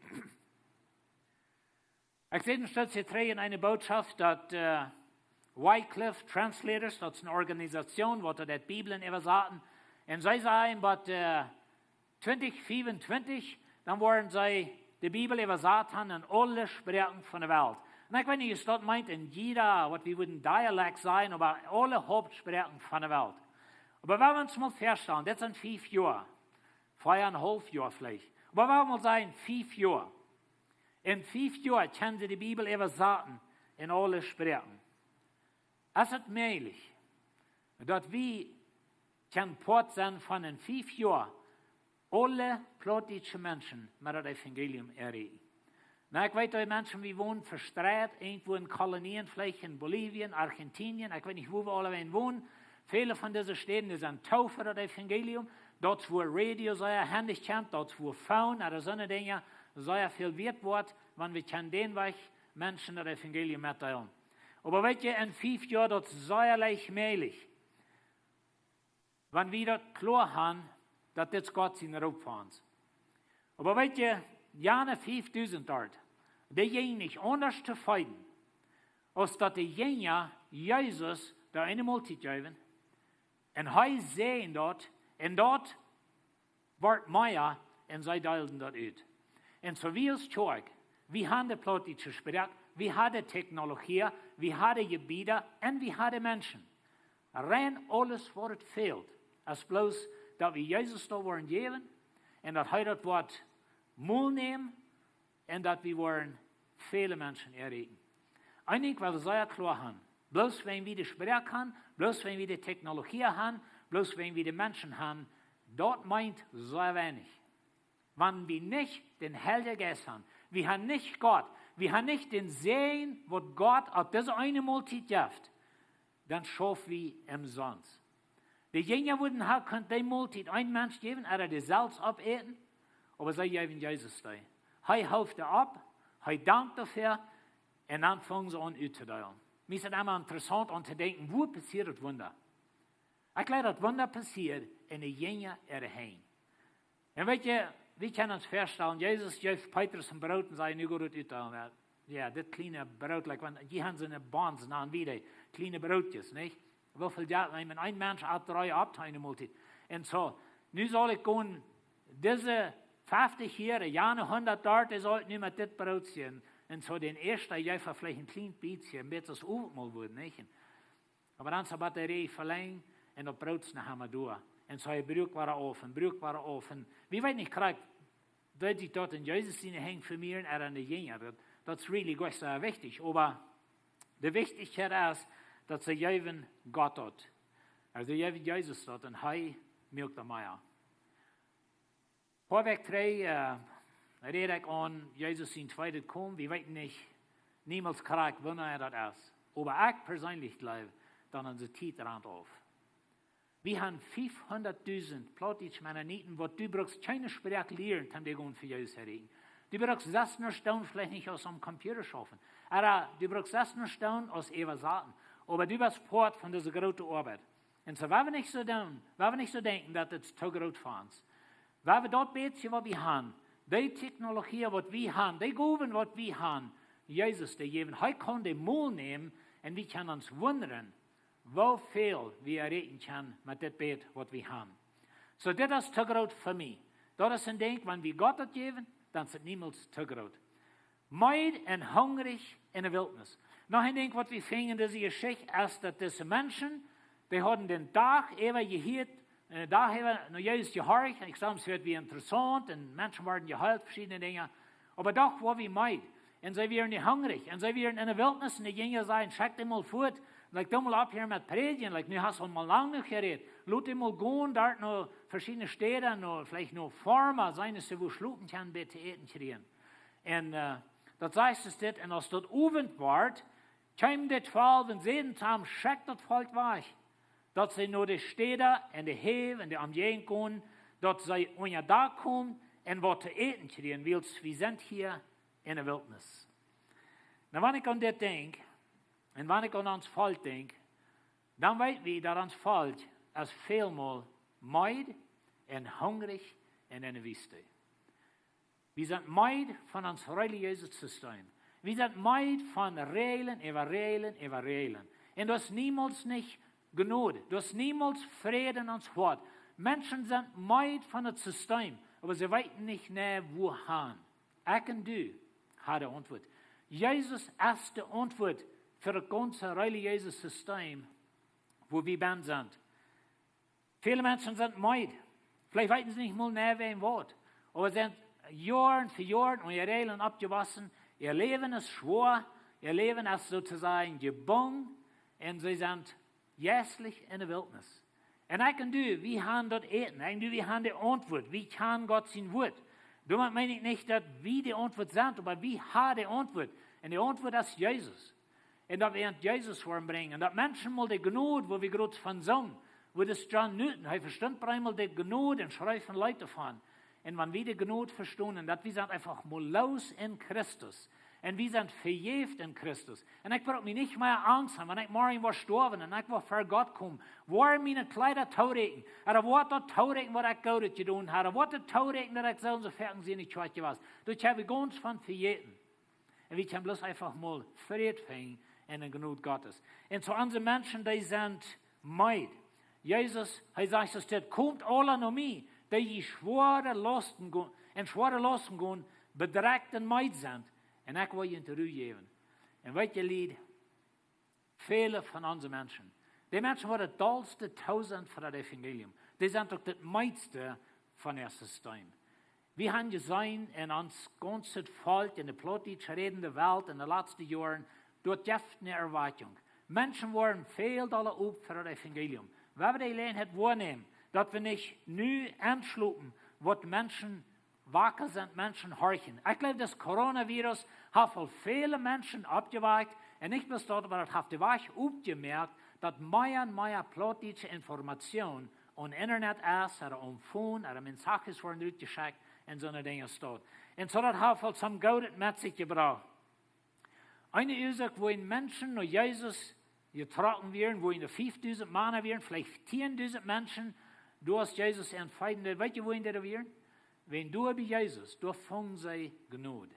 Ekj säd een Stootje trigj en eene Bootschoft, daut, äh, Wycliffe Translators, daut es eene Organisation, waut de Bibel äwasaten. Un see sajen, daut, äh, twintich fiefuntwintich, dan woaren see de Bibel äwasat haben en aule Sproaken von de Welt. Un ekj weet nich, aus daut meent en jieda, waut wie wudden Dialekt sajen, oba aule Hauptsproaken von de Welt. Oba wan wie ons mol väastalen, dit sent fief Joa, vea un haulf Joa veleicht. Oba wan wie mol sajen, fief Joa. En fief Joa kjennen see de Bibel äwasaten en aule Sproaken. Es et mäajlich, daut wie kjennen Poat sennen von en fief Joa aule plautdietsche Menschen met daut Evangelium erreichen? Na, ekj weet, daut Menschen, wie wonen vestreit, irjentwua en Kolonien, veleicht en Bolivien, Argentinien, ekj weet nich, wua wie aulawäajen wonen. Väle von dise Städen, dee sent too fa daut Evangelium. Daut es wua Radio sea hendich kjemt, daut es wua Phone, ooda soone Dinja, sea väl wieet woat, wan wie kjennen dän Wajch Menschen daut Evangelium metdeelen. Oba weet jie, en fief Joa, daut es sea leicht mäajlich, wan wie daut kloa han, daut dit Gott sien Roop fa ons. Oba weet jie, jane fiefdusent doa, dee jinjen nich aundasch tofräd, aus daut de Jinja Jesus doa eene Moltiet jeewen, un hee säajend daut, un daut wort mea, un see deelden daut ut. Un soo wie aus Kjoakj, wie han de plautdietsche Sproak, wie han de Technologie, wie han de Jebieda un wie han de Menschen. Rein aules, waut et fält, es bloos, daut wie Jesus daut woaren jäwen un daut hee daut woat mol nämen un daut wie woaren väle Menschen erreichen. Een Dinkj, waut wie sea kloa han: bloos wäajen wie de Sproak han, bloos wäajen wie de Technologie han, bloos wäajen wie de Menschen han, daut meent sea weinich, wan wie nich dän Heiljen Jeist han. Wie han nich Gott. Wie han nich dän Säajen, waut Gott opp dise eene Moltiet jeft. Dan schauf wie omsonst. De Jinja wudden ha kunt dee Moltiet een Mensch jäwen, ooda dee selfst oppäten, oba see jäwen Jesus dee. Hee hooft opp, hee dankt doafäa, un dan fungen see aun uttodeelen. Mie es et emma interessaunt aun to denkjen, wua passieet daut Wunda? Ekj jleew, daut Wunda passieet en de Jinja äare Henj. Un weet jie, wie kjennen ons väastalen, Jesus jeef Petrus een Broot un säd: "Nu go daut utdeelen." Jo, dit kjliene Broot, like, wan, dee han soone Buns, nanen wie dee, kjliene Brootjes, nich? Woo väl Jelt, ekj meen, een Mensch at dree opp eene Moltiet. Un soo, nu saul ekj gonen, dise feftich Joa, jane hundat Joa, dee saul ekj nu met dit Broot seenen. Un soo dän ieeschten jeef hee veleicht een kjlien bät, een bät aus Owentmol wudd, nich? Un Oba dan es de Batterie velenjd un daut Broot es noch emma doa. Un soo hee bruak wada auf un bruak wada auf. Un wie weeten nich krakjt, daut sikj daut en Jesus siene Henj vemieren ooda en de Jinja. Daut, daut es really goanich soo wichtich. Oba de Wichtichkjeit es, daut see jäwen Gott daut. Aulsoo see jäwen Jesus daut un hee muak daut mea. Poa Wäakj trigj, äh, räd ekj aun Jesus sien tweedet Komen. Wie weeten nich niemols krakjt, wanea daut es. Oba ekj perseenlich jleew, daut onse Tiet rant auf. Wie han fiefhundatdusent plautdietsche Mennoniten, waut du brukst kjeene Sproak lieren, toom dee gonen fa Jesus erreichen. Du brukst sest nuscht doonen, veleicht nich aus aum Computer schaufen. Ooda du brukst sest nuscht doonen aus äwasaten. Oba du best Poat von dise groote Oabeit. Un soo, wan wie nich soo doonen, wan wie nich soo denkjen, daut et too groot fa ons. Wan wie daut bät, waut wie han, dee Technologie, waut wie han, dee Gowen, waut wie han, Jesus dee jäwen, hee kaun dee mol nämen un wie kjennen ons wundren, woo väl wie erreichen kjennen met dit bät, waut wie han. Soo, dit es too groot fa mie. Daut es een Dinkj, wan wie Gott daut jäwen, dan es et niemols too groot. Meed un hungrich en de Wiltnis. Noch een Dinkj, waut wie finjen en dise Jeschicht, es, daut dise Menschen, dee hauden dän Dach äwa jehieet, äh, Dach äwa no Jesus jehorcht. Un ekj saj, et wia interessaunt, un Menschen worden jeheelt, veschiedne Dinja. Oba doch wieren dee meed. Un see wieren hungrich. Un see wieren en de Wiltnis, un de Jinja säden: "Schekj dee mol fuat. Like, doo mol opphieren met prädjen. Like, nu hast du aul lang jenuach jerät. Lot dee mol gonen, doa no veschiedne Städen, no, veleicht no Farmen, seenen see wua schlopen kjennen, bät to äten kjrieen." Un, äh, daut sajcht et dit: "Un aus daut Owent wort, kjeemen de Twalw un säden to am: Schekj daut Volkj wajch, daut see no de Städen en de Häw un de Omjäajent gonen, daut see unja Dak komen un waut to äten kjrieen, wiels wie sent hia en de Wiltnis." Nu, wan ekj aun dit denkj, un wan ekj aun ons Volkj denkj, dan weet wie, daut ons Volkj es välmol meed un hungrich un en de Wiest. Wie sent meed von ons relijeeset System. Wie sent meed von Räajlen äwa Räajlen äwa Räajlen. Un daut es niemols nich Jnod. Daut es niemols Fräd en ons Hoat. Menschen sent meed von daut System, oba see weeten nich, nä, wua han. Ekj un du han de Auntwuat. Jesus es de Auntwuat fa daut gaunze relijeese System, wua wie bennen sent. Väle Menschen sent meed. Veleicht weeten see nich mol mea wäajen waut. Oba see sent Joaren fa Joaren unja Räajlen oppjewossen. Äa Läwen es schwoa. Äa Läwen es soo to sajen jebungen. Un see sent jeistlich enne Wiltnis. Un ekj un du, wie han daut Äten. Ekj un du, wie han de Auntwuat. Wie kjanen Gott sien Wuat. Doamet meen ekj nich, daut wie de Auntwuat sent, oba wie han de Auntwuat. Un de Auntwuat es Jesus. Un daut wie aun Jesus woaren brinjen. Un daut Menschen mol de Jnod, wua wie groot von sungen, wua de John Newton, hee vestunt bie eemol de Jnod un schreef een Leet doavon. Un wan wie de Jnod vestunden, daut wie sent eefach mol loos en Christus. Un wie sent vejäft en Christus. Un ekj bruck mie nich mea Angst haben, wan ekj morjen woa stoawen un ekj woa ver Gott komen. Woaren miene Kjleeda tooräakjen. Ooda woat daut tooräakjen, waut ekj Goodet jedonen hab. Ooda woat daut tooräakjen, daut ekj soo un soo foaken en de Kjoakj wia. Daut hab ekj gaunz von vejäten. Un wie kjennen bloos eefach mol Fräd finjen en de Jnod Gottes. Un soo onse Menschen, dee sent meed. Jesus, hee sajcht soo: "Komt aula no mie, dee jie schwoare Lausten go-, un schwoare Lausten gonen, bedrekjt un meed sent, un ekj woa junt Ru jäwen." Un weet jie, Lied, väle von onse Menschen, dee Menschen, waut daut dollste too sent fa daut Evangelium, dee sent uk daut meedste von äa System. Wie han jeseenen en ons gaunzet Volkj, en de plautdietsch rädende Welt en de latste Joaren, doa jeft ne Erwakjunk. Menschen woaren väl dolla op fa daut Evangelium. Wie woaren de Jeläajenheit woanämen, daut wie nich nu enschlopen, waut Menschen wacka sent, Menschen horchen. Ekj jleew, daut Coronavirus haft aul väle Menschen oppjewakjt, un nich bloos daut, oba daut haft de Wajch opjemoakt, daut mea un mea plautdietsche Information aum Internet es, ooda aum Phone, ooda Mensajes woaren rutjeschekjt, un soone Dinja staut. Un soo daut haft aul soon Goodet met sikj jebrocht. Eene Uasoak, wuarom Menschen no Jesus jetrocken wieren, wuarom doa fiefdusent Mana wieren, veleicht tieendusent Menschen, doa aus Jesus an feeden deed, weet jie, wuarom dee doa wieren? Wäajen doa bie Jesus, doa fungen see Jnod.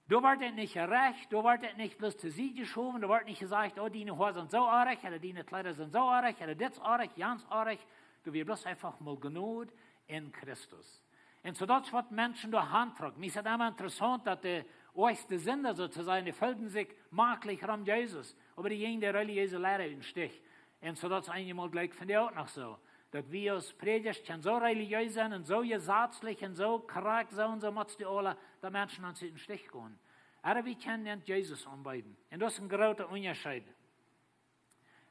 Doa wort et nich jerecht, doa wort et nich bloos too Sied jeschowen, doa wort nich jesajcht: "Oh, diene Hoa sent soo oajch, ooda diene Kjleeda sent soo oajch, ooda dit es oajch, jant oajch." Doa wia bloos eefach mol Jnod en Christus. Un soo daut es, waut Menschen doa hantrok. Mie es et emma interessaunt, daut de oajchste Sinda, soo to sajen, dee feelden sikj maklich rom Jesus, oba dee jinjen de relijeese Liera ut dän Stich. Un soo daut es eenjemol jlikj, finj ekj, uk noch soo, daut wie aus Prädjasch kjennen soo relijees sennen un soo jesazlich un soo krakjt soo un soo motst du aula, daut Menschen ons ut dän Stich gonen. Oba wie kjennen an Jesus aunbäden. Un daut es een groota Unjascheet.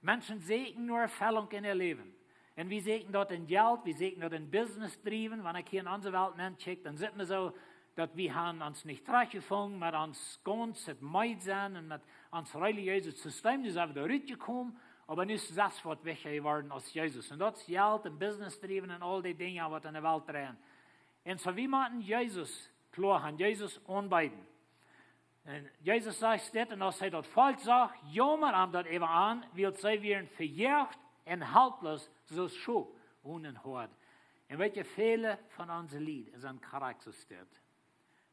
Menschen sieekjen no Erfellunk en äa Läwen. Un wie sieekjen daut en Jelt, wie sieekjen daut en Business driewen. Wan ekj hia en onse Welt nenkjikj, dan sitt mie soo, daut wie han ons nich trajchtjefungen met ons gaunzet meed sennen un met ons relijeeset System. Nu sent wie doa rutjekomen, oba nu es daut waut wichtja jeworden aus Jesus. Un daut es Jelt un Business driewen un aul dee Dinja, waut en de Welt dreien. Un soo, wie motten Jesus kloa han, Jesus aunbäden. Un Jesus sajcht dit, un aus hee daut Volkj sach, jaumad am daut äwa aun, wiels see wieren vejoacht un halploos, soo aus Schop onen Hoad. Un weet jie, väle von onse Lied sent krakjt soo steit.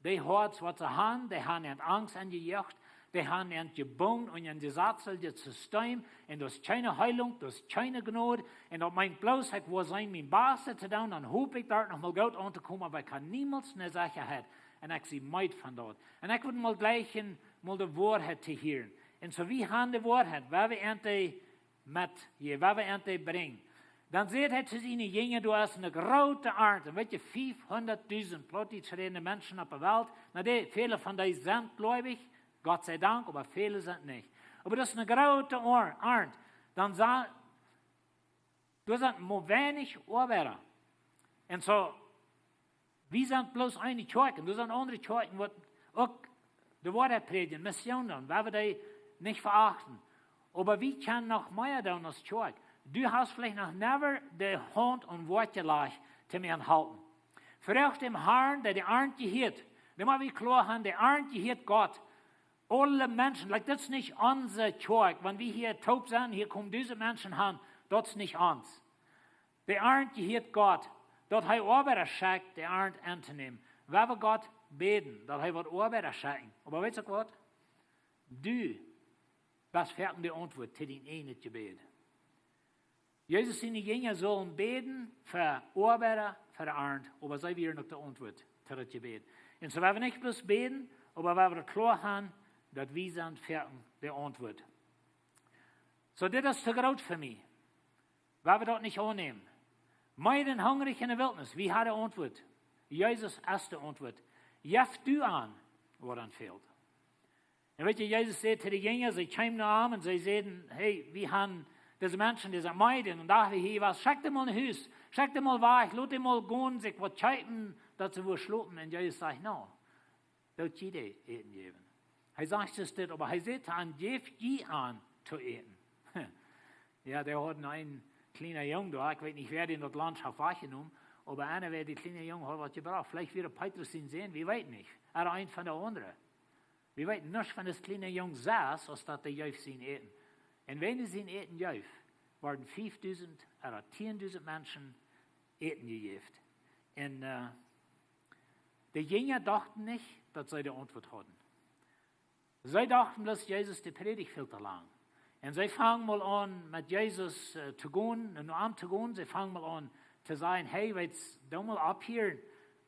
Dee Hoads, waut see han, dee han an Angst enjejoacht, dee han an jebungen un an de Satzel, dit System, un daut es kjeene Heelunk, daut es kjeene Jnod, un daut meent bloos, ekj woa sennen, mien Bastet to doonen, dan hop ekj doa noch mol goot auntokomen, oba ekj ha niemols ne Sechaheit. Un ekj sie meed von daut. Un ekj wull mol jlikj en, mol de Woarheit to hieren. Un soo, wie han de Woarheit, wua wie an dee met, hia, wua wie an dee brinjen. Dan säd hee to siene Jinja: "Doa es eene groote Arnt." Un weet jie, fiefhundatdusent plautdietsch rädende Menschen opp de Welt. Na, dee, väle von dee sent gleubich, Gott sei Dank, oba väle sent nich. Oba daut es eene groote Ar-, Arnt. Dan sa-, doa sent mau weinich Oabeida. Un soo, wie sent bloos eene Kjoakj, un doa sent aundre Kjoakjen, waut uk de Woarheit prädjen, Mission doonen, wua wie dee nich veachten. Oba wie kjennen noch mea doonen aus Kjoakj. Du hast veleicht noch never de Haunt aun Woakj jelajcht, om an to halpen. Froag dän Harn, dee de Arnt jehieet. Dan mott wie kloa han, de Arnt jehieet Gott. Aule Menschen, like, daut es nich onse Kjoakj. Wan wie hia toop sent, hia komen dusent Menschen han, daut es nich ons. De Arnt jehieet Gott, daut hee Oabeida schekjt, de Arnt auntonämen. Wie woaren Gott bäden, daut hee woat Oabeida schekjen. Oba weetst du waut? Du best foaken de Auntwuat to dien eejnet Jebäd. Jesus siene Jinja sullen bäden fa Oabeida, fa de Arnt, oba see wieren uk de Auntwuat to daut Jebäd. Un soo woa wie nich bloos bäden, oba woa wie daut kloa han, daut wie sent foaken de Auntwuat. Soo, dit es too groot fa mie. Woa wie daut nich aunnämen. Meed un hungrich enne Wiltnis. Wie haben de Auntwuat? Jesus es de Auntwuat. Jeff du aun, waut aun fält. Un weet jie, Jesus säd to de Jinja, see kjeemen no am un see säden: "Hey, wie haben dise Menschen, dee sent meed, un dan wie hia waut, schekj dee mol no Hus, schekj dee mol wajch, lot dee mol gonen, sikj waut kjeepen, daut see wua schlopen." Un Jesus sajcht: "No, daut jie dee Äten jäwen." Hee sajcht nich dit, oba hee sajcht aun: "Jäft jie aun to äten." Jo, dee hauden eenen kjlienen Jung doa, ekj weet nich, wäa dän daut Launch haft wajchjenomen, oba eena wäa dee kjliene Jung haud waut jebrocht. Veleicht wia Petrus sien Sän, wie weeten nich. Ooda eena von de aundre. Wie weeten nuscht von dis kjliene Jung selfst, aus daut dee jeef sien Äten. Un wan dee sien Äten jeef, worden fiefdusent ooda tieendusent Menschen Äten jejäft. Un, äh, de Jinja dochten nich, daut see de Auntwuat hauden. See dochten bloos, Jesus, dee prädicht väl to lang. Un see fungen mol aun met Jesus, äh, to gonen un no am to gonen. See fungen mol aun to sajen: "Hey, weetst, doo mol opphieren.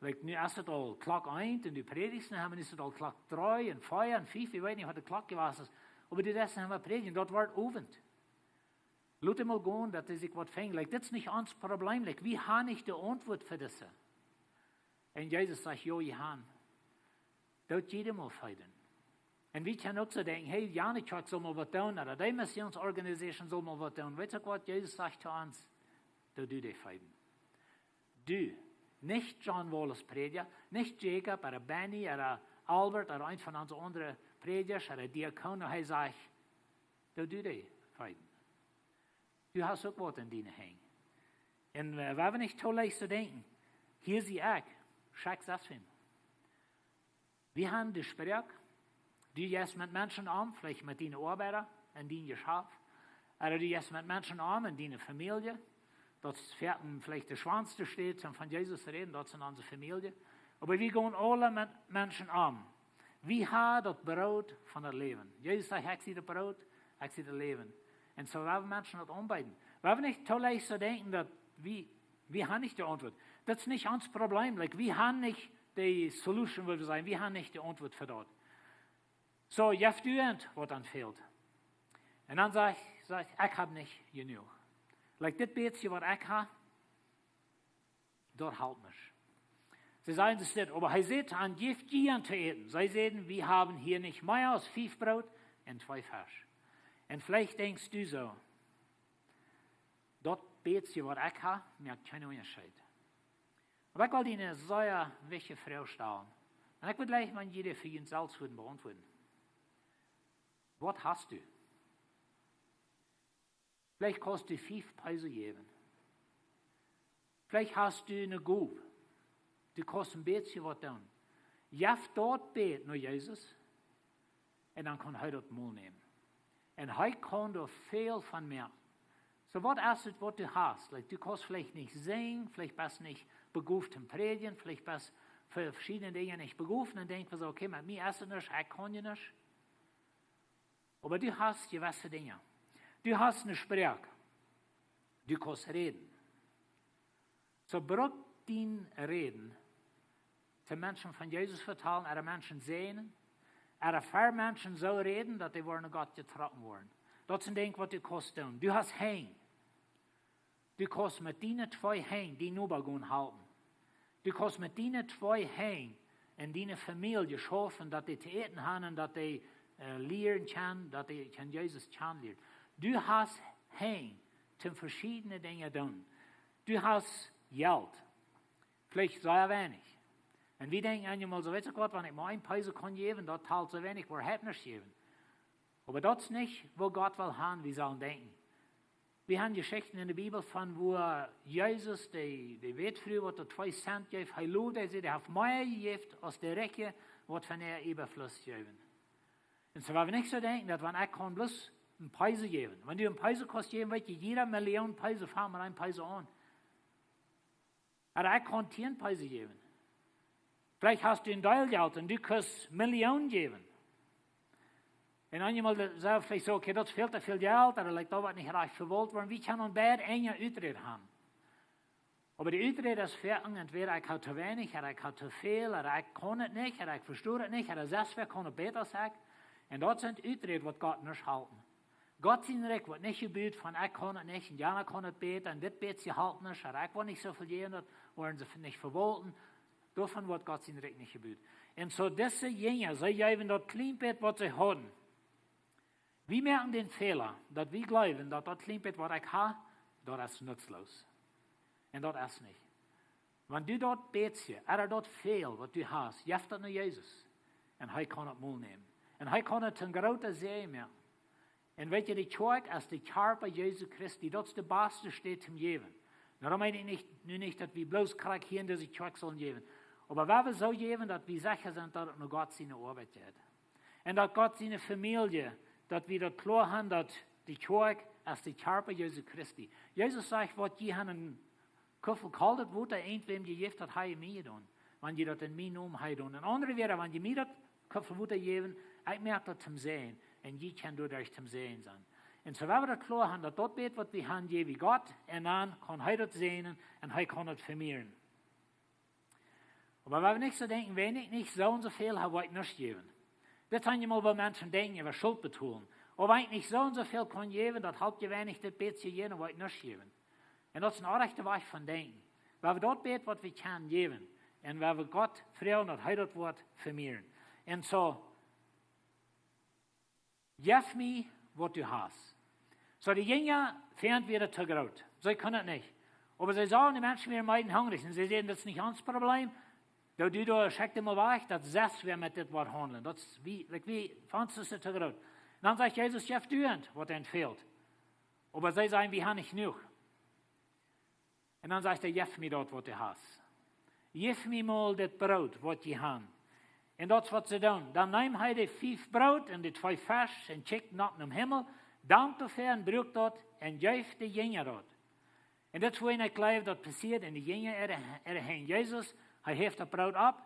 Like, nu es et aul Klock eent un du prädichst, nu haben wie, nu es et aul Klock dree un vea un fief, wie weeten nich, waut de Klock jewast es. Oba du deist noch mau prädjen, daut woat Owent. Lot dee mol gonen, daut dee sikj waut finjen. Like, dit es nich ons Problem. Like, wie haben nich de Auntwuat fa dise." Un Jesus sajcht: "Jo, jie haben. Doot jie dee mol feeden." Un wie kjennen uk soo denkjen: "Hey, jane Kjoakj saul mol waut doonen, ooda dee Missionsorganisation saul mol waut doonen." Weetst du waut Jesus sajcht to ons? Doo du dee feeden. Du, nich John Wallace Prädja, nich Jacob ooda Benny ooda Albert ooda eena von onse aundre Prädjasch ooda Diakonen. Hee sajcht: "Doo du dee feeden. Du hast uk waut en diene Henj." Un, äh, wie haben nich too leicht to denkjen: "Hia sie ekj, schekj selfst wan." Wie haben de Sproak, du jeist met Menschen om, veleicht met diene Oabeida en dien Jeschaft, ooda du jeist met Menschen om en diene Famielje. Daut es veleicht de schwoaste Städ, om von Jesus to räden, daut es en onse Famielje. Oba wie gonen aule met Menschen om. Wie haben daut Broot von daut Läwen. Jesus sajcht: "Ekj sie daut Broot, ekj sie daut Läwen." Un soo woaren Menschen daut aunbeeden. Wie haben nich too leicht to denkjen, daut wie, wie haben nich de Auntwuat. Daut es nich ons Problem. Like, wie haben nich de solution, woo wie sajen, wie haben nich de Auntwuat fa daut. Soo, jeff du aun, waut aun fält. Un dan sajcht, sajcht: "Ekj hab nich jenuach. Like, dit bät waut ekj hab, daut halpt nich." See sajen: "Dit es dit." Oba hee sajcht aun: "Jäft jie aun to äten." See säden: "Wie haben hia nich mea aus fief Broot un twee Fesch." Un veleicht denkjst du soo: "Daut bät waut ekj hab, moakt kjeenen Unjascheet." Oba ekj well die eene sea wichtje Froag stalen. Un ekj wudd jleichen, wan jie dee fa junt selfst wudden beauntwuaden. Waut hast du? Veleicht kaust du fief Peso jäwen. Veleicht hast du eene Gow. Du kaust een bät waut doonen. Jeff daut bät no Jesus. Un dan kaun hee daut mol nämen. Un hee kaun doa väl von moaken. Soo, waut es et, waut du hast? Like, du kaust veleicht nich sinjen, veleicht best nich begooft toom prädjen, veleicht best fa veschiedne Dinja nich begooft. Un dan denkjst du soo: "Okay, met mie es et nuscht, ekj kaun je nuscht." Oba du hast jewesse Dinja. Du hast eene Sproak. Du kaust räden. Soo, bruck dien Räden to Menschen von Jesus vetalen, ooda Menschen säajnen, ooda fa Menschen soo räden, daut dee woaren no Gott jetrocken woaren. Daut sent Dinja, waut du kaust doonen. Du hast Henj. Du kaust met diene twee Henj dienen Noba gonen halpen. Du kaust met diene twee Henj en diene Famielje schaufen, daut dee to äten haben un daut dee, äh, lieren kjennen, daut dee kjennen Jesus kjanen lieren. Du hast Henj toom veschiedne Dinja doonen. Du hast Jelt. Veleicht sea weinich. Un wie denkjen eenjemol soo: "Weetst du waut, wan ekj mau een Peso kaun jäwen, daut halpt soo weinich, woa ekj nuscht jäwen." Oba daut es nich, woo Gott well haben, wie sellen denkjen. Wie haben Jeschichten en de Bibel von, woo Jesus, de, de Wätfru, waut doa twee Cent jeef, hee lowd, hee säd: "Dee haft mea jejäft aus de Rikje, waut von äa Äwafluss jeewen." Un soo, wie nich soo denkjen, daut wan ekj kaun bloos een Peso jäwen. Wan du een Peso kaust jäwen, weetst du, jieda Million Peso fangt met een Peso aun. Ooda ekj kaun tieen Peso jäwen. Veleicht hast du een Deel Jelt un du kaust Million jäwen. Un eenjemol saj veleicht soo: "Okay, daut es väl to väl Jelt, ooda, like, daut woat nich rajcht vewault woaren." Wie kjennen beid eene Uträd haben. Oba de Uträd es foaken entwäda ekj hab to weinich, ooda ekj hab to väl, ooda ekj kaun et nich, ooda ekj vesto et nich, ooda selfst wäa kaun et bäta aus ekj. Un daut sent Uträd, waut Gott nich halpen. Gott sien Rikj woat nich jebut von: "Ekj kaun et nich, un jana kaun et bäta, un dit bät halpt nich, un ekj woa nich soo väl jäwen, daut woaren see nich vewaulten." Doavon woat Gott sien Rikj nich jebut. Un soo dise Jinja, see jeewen daut kjlien bät, waut see hauden. Wie moaken dän Fäla, daut wie jleewen, daut daut kjlien bät, waut ekj ha, daut es nutzloos. Un daut es nich. Wan du daut bät, ooda daut väl, waut du hast, jeff daut no Jesus. Un hee kaun et mol nämen. Un hee kaun et een groota Säajen moaken. Un weet jie, de Kjoakj es de Kjarpa Jesu Christi, daut es de baste Städ toom jäwen. Doarom meen ekj nich, nu nich, daut wie bloos krakjt hia en dise Kjoakj sellen jäwen. Oba wie sellen soo jäwen, daut wie secha sent, daut et no Gott siene Oabeit jeit. Un daut Gott siene Famielje, daut wie daut kloa han, daut de Kjoakj es de Kjarpa Jesu Christi. Jesus sajcht: "Waut jie han en Kuffel koldet Wota irjentwäm jejäft, daut ha jie mie jedonen, wan jie daut en mienen Nomen ha jedonen." En aundre Wieed, wan jie mie daut Kuffel Wota jäwen, ekj moak daut toom Säajen, un jie kjennen doaderch toom Säajen sennen. Un soo wie daut kloa han, daut daut bät, waut wie han, jäw wie Gott, un dan kaun hee daut säajnen, un hee kaun daut vemieren. Oba wie motten nich soo denkjen: "Wan ekj nich soo un soo väl ha, woa ekj nuscht jäwen." Dit sent je mol, woo Menschen denkjen äwa Schult betolen. "Oba wan ekj nich soo un soo väl kaun jäwen, daut halpt je weinich, dit bät jäwen, woa ekj nuscht jäwen." Un daut es een orrajchta Wajch von denkjen. Wan wie daut bät, waut wie kjennen jäwen, un wan wie Gott froagen, daut hee daut woat vemieren. Un soo, jeff mie, waut du hast. Soo, de Jinja fungen daut wada too groot. See kunnen et nich. Oba see sagen, de Menschen wieren meed un hungrich. Un see säden: "Daut es nich ons Problem. Daut du doa, schekj dee mol wajch, daut see wada met dit woaren haundlen. Daut es, wie, like, wie, fa ons es et too groot." Un dan sajcht Jesus: "Jeff du an, waut an fält." Oba see sajen: "Wie han nich jenuach." Un dan sajcht hee: "Jeff mie daut, waut du hast. Jeff mie mol dit Broot, waut jie han." Un daut es, waut see doonen. Dan neem hee de fief Broot un de twee Fesch un kjikjt nopp nom Himmel, dankt doafäa un bruak daut un jeef de Jinja daut. Un dit es, woo ekj jleew, daut passieet en de Jinja äare, äare Henj. Jesus, hee heft daut Broot opp,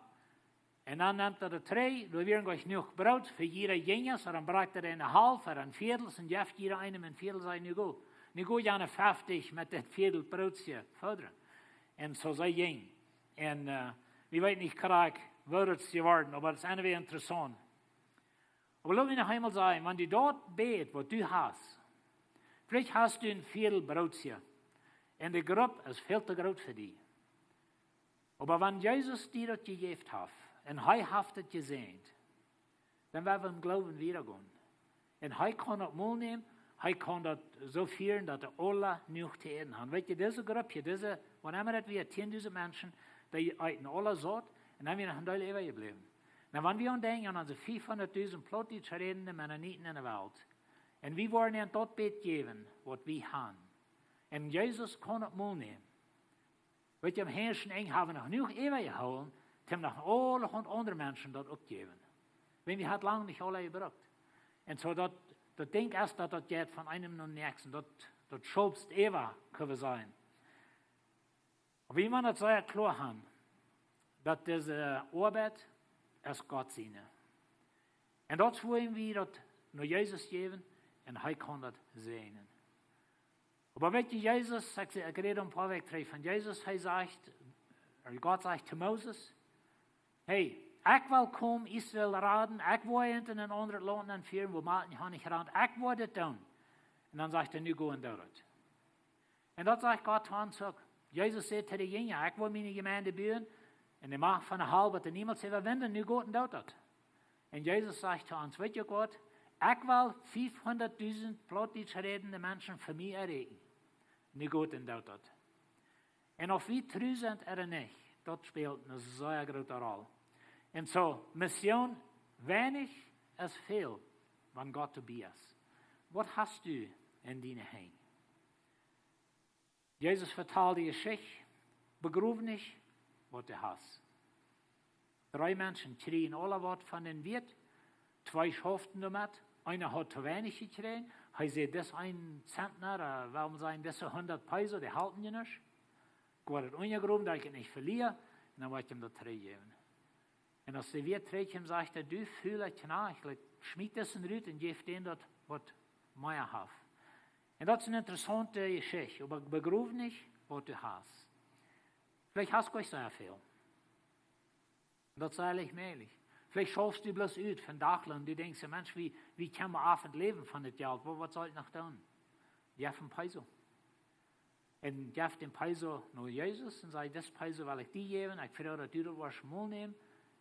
un dan nemt hee de twee, doa wieren nich jenuach Broot fa jieda Jinja, soo dan brakjt hee en de Halft, ooda en Viedel, un jeef jieda eenem en Viedel, säd: "Nu go, nu go jane feftich met dit Viedel Broot fodren." Un soo see jinjen. Un, äh, wie weeten nich krakjt, woo daut es jeworden, oba daut es eenwäaj interessaunt. Oba lot mie noch eemol sajen, wan du daut bätst, waut du hast, veleicht hast du en Viedel Broot, un de Grupp es väl too groot fa die. Oba wan Jesus die daut jejäft haft, un hee haft et jesäajent, dan woa wie em Gloowen wieda gonen. Un hee kaun daut mol nämen, hee kaun daut soo fieren, daut dee aula jenuach to äten han. Weetst du, dise Grupp hia, dise, waut emma daut wia, tieen dusent Menschen, dee eeten aula saut, un dan wia noch een Deel äwajebläwen. Nu, wan wie aun denkjen aun onse fiefhundatdusent plautdietsch rädende Mennoniten en de Welt, un wie woaren an daut bätjäwen, waut wie han. Un Jesus kaun et mol nämen. Weetst du, aum Heiljen Enj haben wie noch jenuach äwajehoolen, om noch aulahaunt aundre Menschen daut uk jäwen. Wan wie haben lang nich aula jebrukt. Un soo daut, daut Dinkj es, daut daut jeit von eenem nom näakjsten, daut, daut schaupt äwa, kjenn wie sajen. Oba wie motten daut sea kloa han, daut dise Oabeit es Gott siene. Un daut es, woo wie daut no Jesus jäwen, un hee kaun daut säajnen. Oba weetst du, Jesus, ekj säd, ekj räd een poa Wäakj trigj von Jesus, hee sajcht, ooda Gott sajcht to Moses: "Hey, ekj well komen Israel raden, ekj woa an en een aundret Launt nenfieren, wua Malkj un Honnich rant, ekj woa dit doonen." Un dan sajcht hee: "Nu go un doo daut." Un daut sajcht Gott to ons uk. Jesus säd to de Jinja: "Ekj woa miene Jemeent buen, un de Macht von de Hal woat dee niemols äwawinjen, nu go un doo daut." Un Jesus sajcht to ons: "Weetst du, Gott, ekj well fiefhundatdusent plautdietsch rädende Menschen fa mie erreichen. Nu go un doo daut." Un auf wie tru sent ooda nich, daut spält eene sea groote Roll. Un soo, Mission, weinich es väl, wan Gott doabie es. Waut hast du en diene Henj? Jesus vetald de Jeschicht: "Begrow nich, waut du hast." Dree Menschen kjrieejen aula waut von dän Wieet, twee schauften doamet, eena haud too weinich jekjräajen, hee säd: "Dis een Zentner, äh, wuarom sajen dise hundat Peso, dee halpen je nuscht. Ekj woa daut unjagrowen, daut ekj et nich velia, un dan woa ekj am daut trigjjäwen." Un aus de Wieet trigjkjeem, sajcht hee: "Du fula Kjnajcht, like, schmiet disen rut un jeff dän daut, waut mea haft." Un daut es eene interessaunte Jeschicht, oba: "Begrow nich, waut du hast." Veleicht hast du nich sea väl. Daut es eejentlich mäajlich. Veleicht schaufst du bloos ut von Dachloon. Du denkjst: "Mensch, wie, wie kjenn wie opp läwen von dit Jelt? Waut, waut saul ekj noch doonen?" Jeff een Peso. Un jeff dän Peso no Jesus un saj: "Dis Peso well ekj die jäwen. Ekj froag, daut du daut woascht mol nämen."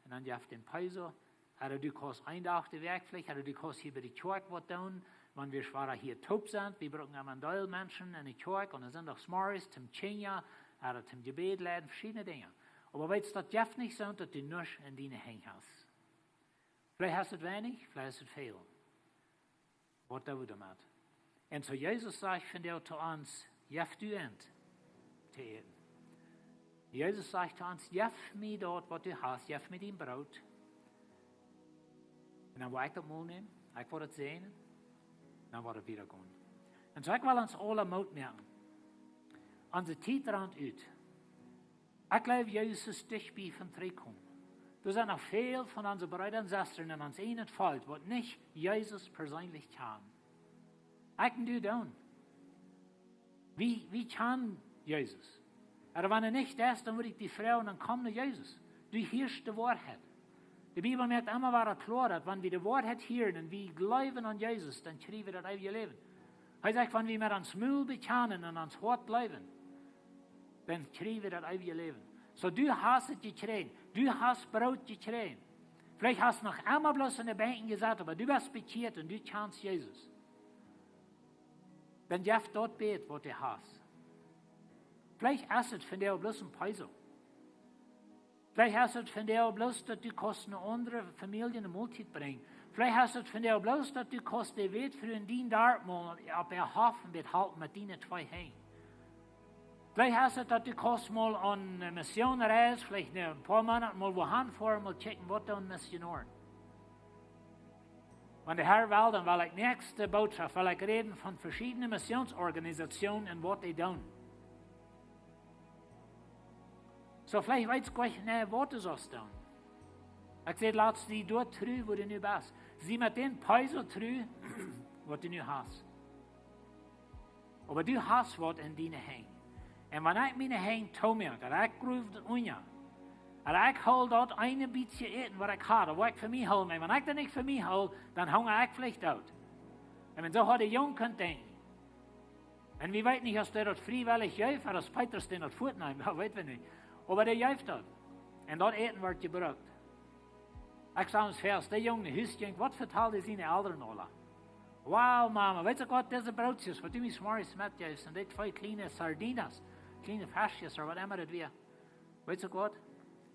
Un dan jeff dän Peso. Ooda du kaust een Dach de Wäakj veleicht, ooda du kaust hia bie de Kjoakj waut doonen. Wan wie schwoa hia toop sent, wie brucken emma een Deel Menschen enne Kjoakj, un dan sent doch smorjes toom Kjinja, ooda toom Jebäd leiden, veschiedne Dinja. Oba weetst, daut jeft nich soo, daut du nuscht en diene Henj hast. Veleicht hast du weinich, veleicht hast du väl. Waut doo wie doamet? Un soo Jesus sajcht vondoag to ons: "Jeff du an to äten." Jesus sajcht to ons: "Jeff mie daut, waut du hast, jeff mie dien Broot. Un dan woa ekj daut mol nämen, ekj woa daut säajnen, dan woat et wieda gonen." Un soo ekj well ons aula Moot moaken. Onse Tiet rant ut. Ekj jleew, Jesus es dicht bie von trigjkomen. Doa sent noch väl von onse Breeda un Sestren en ons eejnet Volkj, waut nich Jesus perseenlich kjanen. Ekj un du doonen. Wie, wie kjanen Jesus? Ooda wan hee nich es, dan wudd ekj die froagen, dan komm no Jesus. Du hieescht de Woarheit. De Bibel moakt emma wada kloa, daut wan wie de Woarheit hieren un wie jleewen aun Jesus, dan kjrie wie daut eewje Läwen. Hee sajcht, wan wie met ons Mul bekjanen un ons Hoat jleewen, dan kjrie wie daut eewje Läwen. Soo, du hast et jekjräajen. Du hast Broot jekjräajen. Veleicht hast noch emma bloos en de Benkj jesat, oba du best bekjieet un du kjanst Jesus. Dan jeff daut bät, waut du hast. Veleicht es et vondoag bloos een Peso. Veleicht es et vondoag bloos, daut du kaust eene aundre Famielje eene Moltiet brinjen. Veleicht es et vondoag bloos, daut du kaust de Wätfru en dien Darp mol opp äa Hoff een bät halpen met diene twee Henj. Veleicht es et, daut du kaust mol aun eene Missionreis, veleicht een poa Moonat mol wua han foaren, mol checken, waut doonen Missionoaren. Wan de Herr well, dan well ekj näakjste Bootschoft, well ekj räden von veschiedne Missionsorganisationen un waut dee doonen. Soo, veleicht weetst du nich, nä, waut du saust doonen. Ekj säd latst: "Sie doa tru, wua du nu best. Sie met dän Peso tru, waut du nu hast." Oba du hast waut en diene Henj. Un wan ekj miene Henj toomoak, un ekj gruff daut unja, un ekj hool daut eene bät Äten, waut ekj haud, daut woa ekj fa mie hoolen. Un wan ekj daut nich fa mie hool, dan hunga ekj veleicht doot. Un soo haud de Jung kunt denkjen. Un wie weeten nich, aus dee daut friewellich jeef, ooda aus Petrus dän daut fuatneem, daut weeten wie nich. Oba dee jeef daut. Un daut Äten wort jebrukt. Ekj saj ons ver, aus dee Jung no Hus jinkj, waut vetald hee siene Elren aula? "Wow, Mama, weetst du waut, dise Brootjes, waut du mie smorjes metjeefst, un dee twee kjliene sardinas, kjliene Feschjes, ooda waut emma daut wia. Weetst du waut?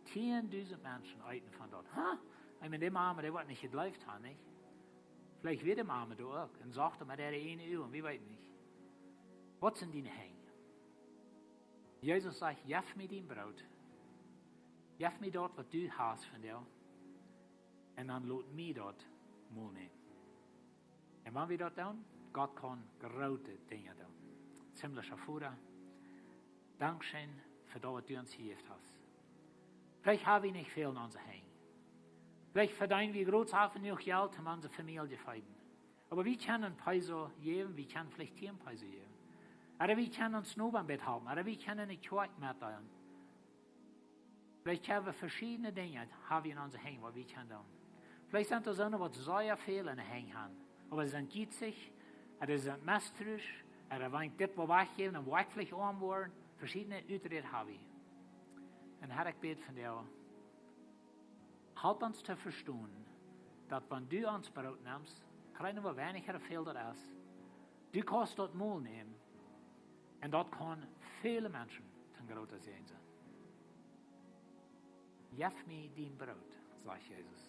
Tieen dusent Menschen eeten von daut." Ha? Ekj meen, dee Mama, dee woat nich jejleeft haben, nich? Veleicht wia dee Mama doa uk un sach daut met äare ieejne Uagen, wie weeten nich. Waut sent diene Henj? Jesus sajcht: "Jeff mie dien Broot. Jeff mie daut, waut du hast vondoag. Un dan lot mie daut mol nämen." Un wan wie daut doonen, Gott kaun groote Dinja doonen. Himmlischa Voda, dankscheen fa daut, waut du ons jejäft hast. Veleicht hab wie nich väl en onse Henj. Veleicht vedeen wie groots jenuach Jelt, om onse Famielje to feeden. Oba wie kjennen een Peso jäwen, wie kjennen veleicht tieen Peso jäwen. Ooda wie kjennen ons Noba een bät halpen, ooda wie kjennen de Kjoakj metdeelen. Veleicht hab wie veschiedne Dinja, hab wie en onse Henj, waut wie kjennen doonen. Veleicht sent doa soone, waut sea väl en de Henj haben. Oba see sent jietsich, ooda see sent mestrusch, ooda wan ekj dit woa wajchjäwen, dan woa ekj veleicht oam woaren. Veschiedne Uträd hab wie. Un Herr, ekj bäd vondoag: Halp ons to vestonen, daut wan du ons Broot nemst, kjrieen wie weinicha ooda väl daut es, du kaust daut mol nämen, un daut kaun väle Menschen toom grooten Säajen sennen. Jeff mie dien Broot, sajcht Jesus.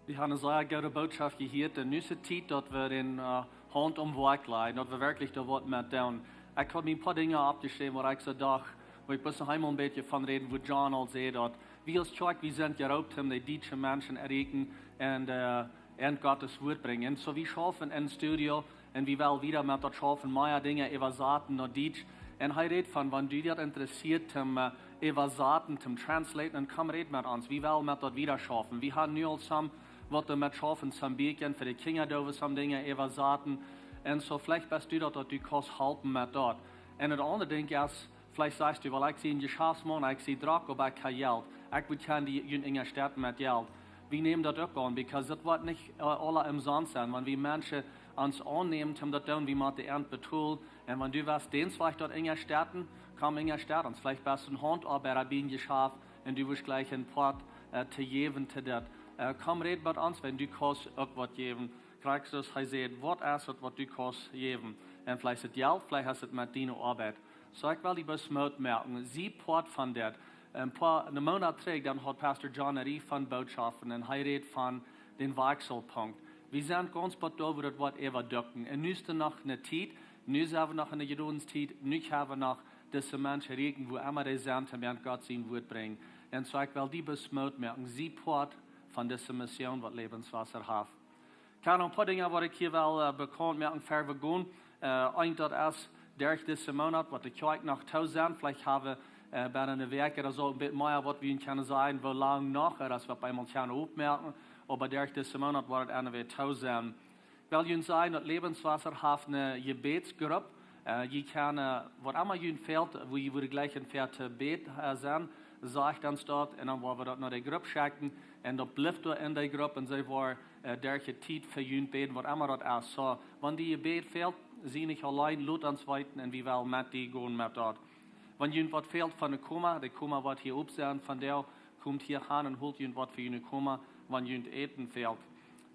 Wie haben eene sea goode Bootschoft jehieet. Un nu es et Tiet, daut wie de, äh, Haunt aum Woakj lajen, daut wie werkjlich doa waut met doonen. Ekj haud mie een poa Dinja oppjeschräwen, waut ekj soo docht, wua ekj bloos noch eemol een bät von räden, wua John aul säd, daut wie aus Kjoakj, wie sent jeroopt, om de dietsche Menschen erreichen un, äh, en Gott sien Wort brinjen. Un soo, wie schaufen em Studio un wie wellen wieda met daut schaufen, mea Dinja äwasaten no Dietsch. Un hee rät von, wan die daut interessieet, om, äh, äwasaten, om translaten, dan komm räd met ons. Wie wellen met daut wieda schaufen. Wie haben nu aul some, waut doamet schaufen, some Bieekja fa de Kjinja, doa wie some Dinja äwasaten. Un soo, veleicht best du daut, daut du kaust halpen met daut. Un daut aundre Dinkj es, Veleicht sajchst du: "Well, ekj sie een Jeschaftsmaun, ekj sie drock, oba ekj hab Jelt. Ekj wudd jieren die, junt unjastetten met Jelt." Wie nämen daut uk aun, because daut woat nich, äh, aula omsonst sennen. Wan wie Menschen ons aunnämen, om daut to doonen, wie motten de Rent betolen. Un wan du west dän Wajch daut unjastetten, komm, unjastett ons. Veleicht best du een Hauntoabeida bie een Jeschaft un du wurscht jlikj een Poat, äh, to jäwen to daut. Äh, komm, räd met ons, wan du kaust uk waut jäwen. Krakjt soo aus hee sajcht, waut es daut, waut du kaust jäwen? Un veleicht es daut Jelt, veleicht es daut met diene Oabeit. Soo, ekj well die bloos Moot moaken. Sie Poat von dit. Een poa, een Moonat trigj, dan haud Pastor John eene Rieej von Bootschoften un hee räd von dän Wajchselpunkt. Wie sent gaunz bie daut, wua daut woat äwadukjen. Un nu es doa noch eene Tiet, nu sent wie noch en de Jedodenstiet, nu kjenn wie noch dise Menschen rieekjen, wua emma dee sent, un wäa Gott sien Wuat brinjen. Un soo, ekj well die bloos Moot moaken. Sie Poat von dise Mission, waut Lebenswasser haft. Ekj hab noch een poa Dinja, waut ekj hia well, äh, bekaunt moaken, ver wie gonen. Äh, eent daut es, derch dise Moonat, waut de Kjoakj noch too sent. Veleicht hab wie, äh, bennen eene Wäakj ooda soo een bät mea, waut wie kjennen sajen, woo lang noch, äh, daut wie opp eemol kjennen opmoaken. Oba derch dise Moonat woat et uk wada too sennen. Well junt sajen, daut Lebenswasser haft eene Jebädsgrupp. Äh, jie kjennen, äh, waut emma junt fält, wua jie wudden jlikjen fa to bäden, äh, sennen, sajcht ons daut. Un dan woa wie daut no de Grupp schekjen. Un daut blift doa en de Grupp. Un see woaren, äh, derch de Tiet fa junt bäden, waut emma daut es. Soo, wan die Jebäd fält, sie nich auleen, lot ons weeten un wie wellen met die gonen met daut. Wan junt waut fält von de Koma, de Koma woat hia op sennen vondoag, komt hia han un holt junt waut fa june Koma, wan junt Äten fält.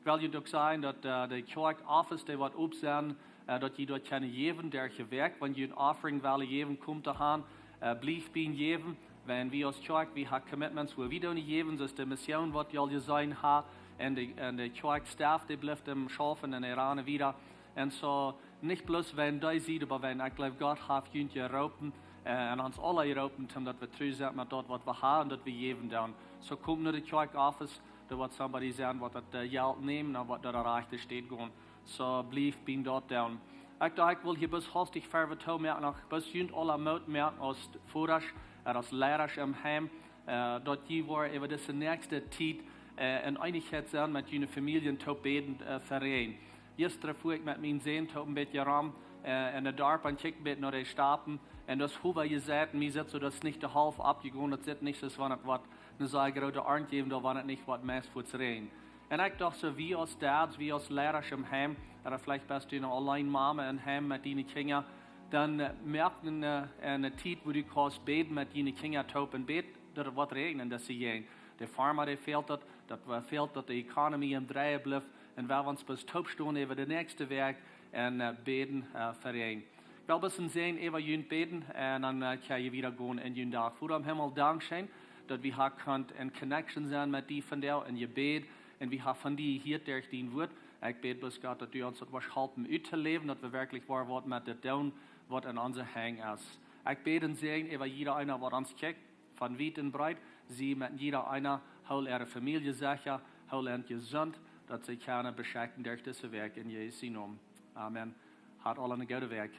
Ekj well junt uk sajen, daut, äh, de Kjoakj Office, dee woat op sennen, äh, daut jie doa kjennen jäwen, derch de Wäakj, wan jie eene Offering wellen jäwen, komt doa han, äh, bliewt bie jäwen. Wan wie aus Kjoakj, wie haben Commitments, wua wie doonen jäwen, soo aus de Mission, waut jie aul jeseenen haben, un de, un de Kjoakj Staff, dee blift aum Schaufen un dee rannen wieda. Un soo, nich bloos wäajen dee Sied, oba wäajen ekj jleew, Gott haft junt jeroopen, äh, un ons aula jeroopen, om daut wie tru sent met daut, waut wie haben, daut wie jäwen doonen. Soo, komt no de Kjoakj Office, doa woat somebody sennen, waut daut, äh, Jelt nämen un waut doa rajchte Städ gonen. Soo, bliewt bie daut doonen. Ekj docht, ekj well hia bloos hastich ver wie toomoaken, noch bloos junt aula Moot moaken aus Vodasch, äh, aus Leidasch em Heim, äh, daut jie woaren äwa dise näakjste Tiet, äh, en Eenichkjeit sennen met june Famieljen to bäden, äh, fa Räajen. Jistren fua ekj met mienen Sän toop een bät rom, äh, en daut Darp un kjikj een bät no de Stapen. Un daut es hua jie seenen, mie sitt soo, daut es nich de Halft oppjegonen, daut sitt nich soo aus wan et waut eene sea groote Arnt jäwen, doa wan et nich waut meist fuaz räajent. Un ekj docht soo, wie aus Dads, wie aus Leidasch em Heim, ooda veleicht best du eene auleen Mama em Heim met diene Kjinja, dan, äh, moak eene, äh, eene Tiet, wua du kaust bäden met diene Kjinja toop un bäd, daut et woat räajnen, daut see jeen. De Farma, dee fält daut, daut wa-, fält daut de Economy aum Dreien blift. Un wie woaren ons bloos toop stonen äwa de näakjste Wäakj un, äh, bäden, äh, fa Räajen. Ekj well bloos een Sän äwa junt bäden un dan, äh, kjenn jie wieda gonen en jun Dach. Voda em Himmel, dankscheen, daut wie haben kunt en Connection sennen met die vondoag, en Jebäd, un wie haben von die jehieet derch dien Wuat. Ekj bäd bloos, Gott, daut du ons daut woascht halpen uttoläwen, daut wie werkjlich woaren waut met dit doonen, waut en onse Henj es. Ekj bäd een Sän äwa jieda eena, waut ons kjikjt, von wiet un breet, sie met jieda eena, hool äare Famielje secha, hool an jesunt, daut see kjennen beschekjen derch dise Wäakj en Jesus sien Nomen. Amen. Hat aula eene goode Wäakj.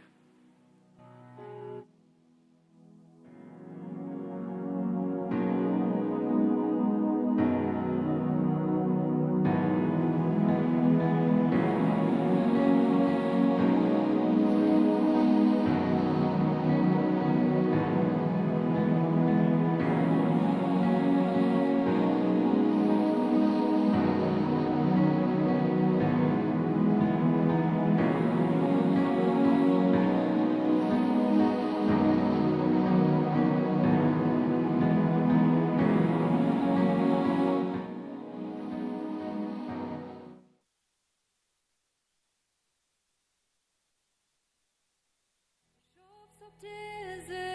Schaufst opp dise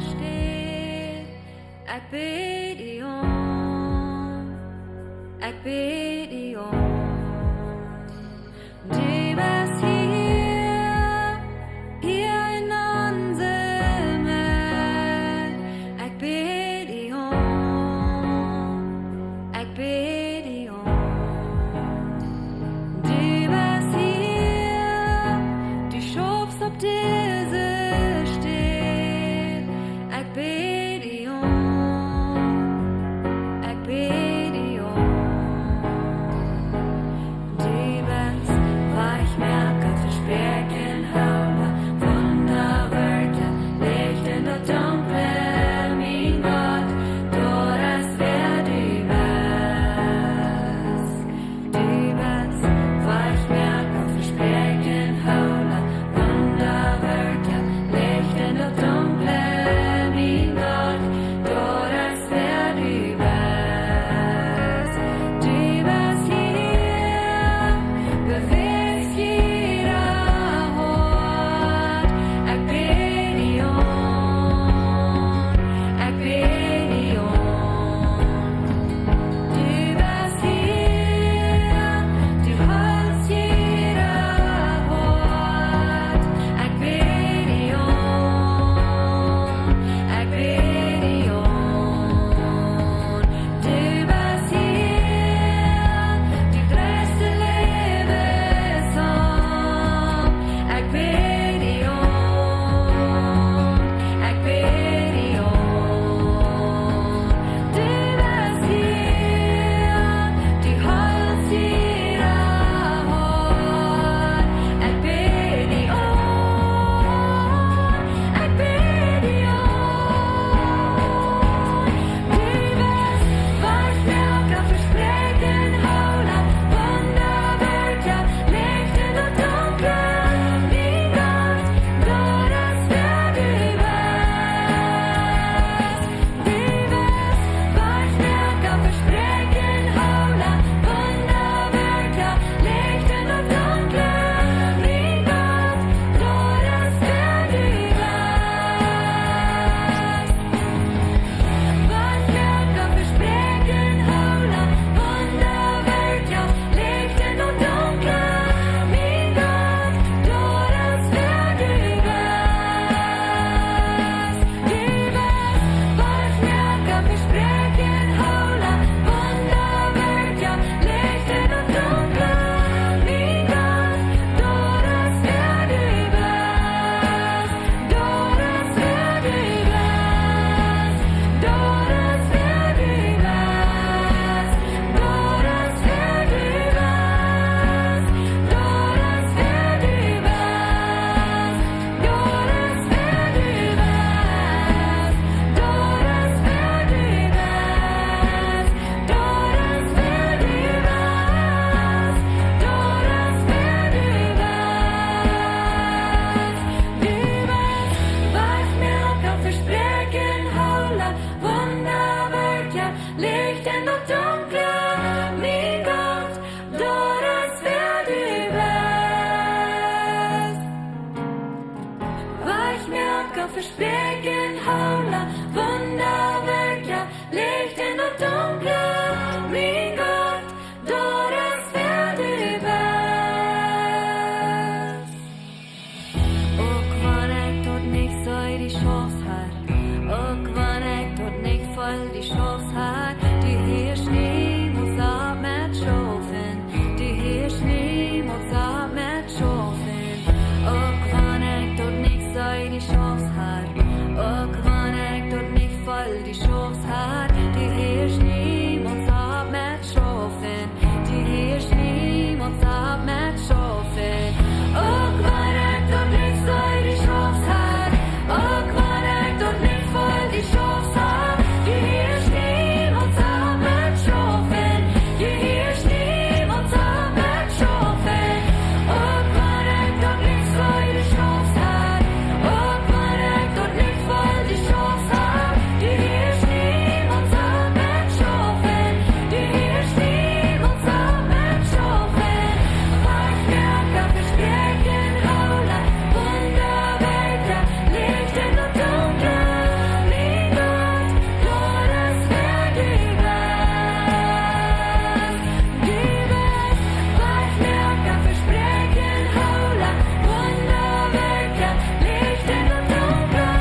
Städ, ekj bäd die aun, ekj bäd die aun. Du best hia, hia en onse Meed, ekj bäd die aun, ekj bäd die aun. Du best hia, du schaufst opp dise Städ. Ekj bäd die aun, ekj bäd die aun. Schofshard. Uk wan ekj daut nich feel, dee Schofshard, dee hieet niemols opp met schaufen. Dee hieet niemols opp met schaufen. Uk wan ekj daut nich see, dee Schofshard. Uk wan ekj daut nich feel, dee Schofshard, dee hieet niemols opp met schaufen. Dee hieet niemols opp met schaufen. Uk wan ekj daut nich see, dee Schofshard. Uk wan ekj daut nich feel, dee Schofshard, dee hieet niemols opp met schaufen. Dee hieet niemols opp met schaufen. Wajchmoaka, Vespräakjen, Hoola, Wundawerkja, Licht en daut Dunkle, mien Gott, daut es wäa du best. Du best Wajchmoaka, Vespräakjen, Hoola, Wundawerkja, Licht en daut Dunkle,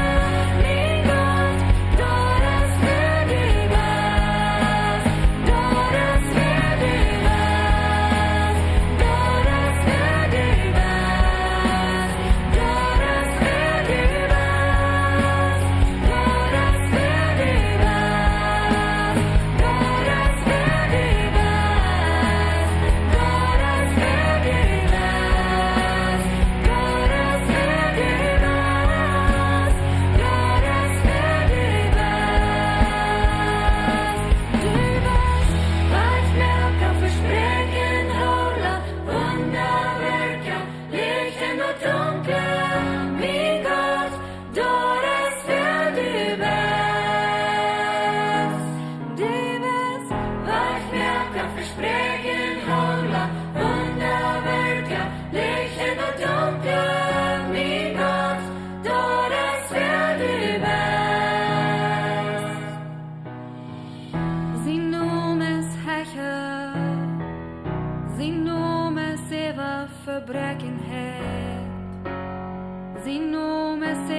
mien Gott, daut es wäa du best. Daut es wäa du best. Daut es wäa du best. Daut es wäa du best. Daut es wäa du best. Daut es wäa du best. Daut es wäa du best. Daut es wäa du best. Daut es wäa du best. Du best Wajchmoaka, Vespräakjen, Hoola, Wundawerkja, Licht en daut Dunkle, mien Gott, daut es wäa du best. Du best Wajchmoaka, Vespräakjen, Hoola, Wundawerkja, Licht en daut Dunkle, mien Gott, daut es wäa du best. Sien Nomen es hecha, sien Nomen es äwa Vebräakjenheit, sien Nomen es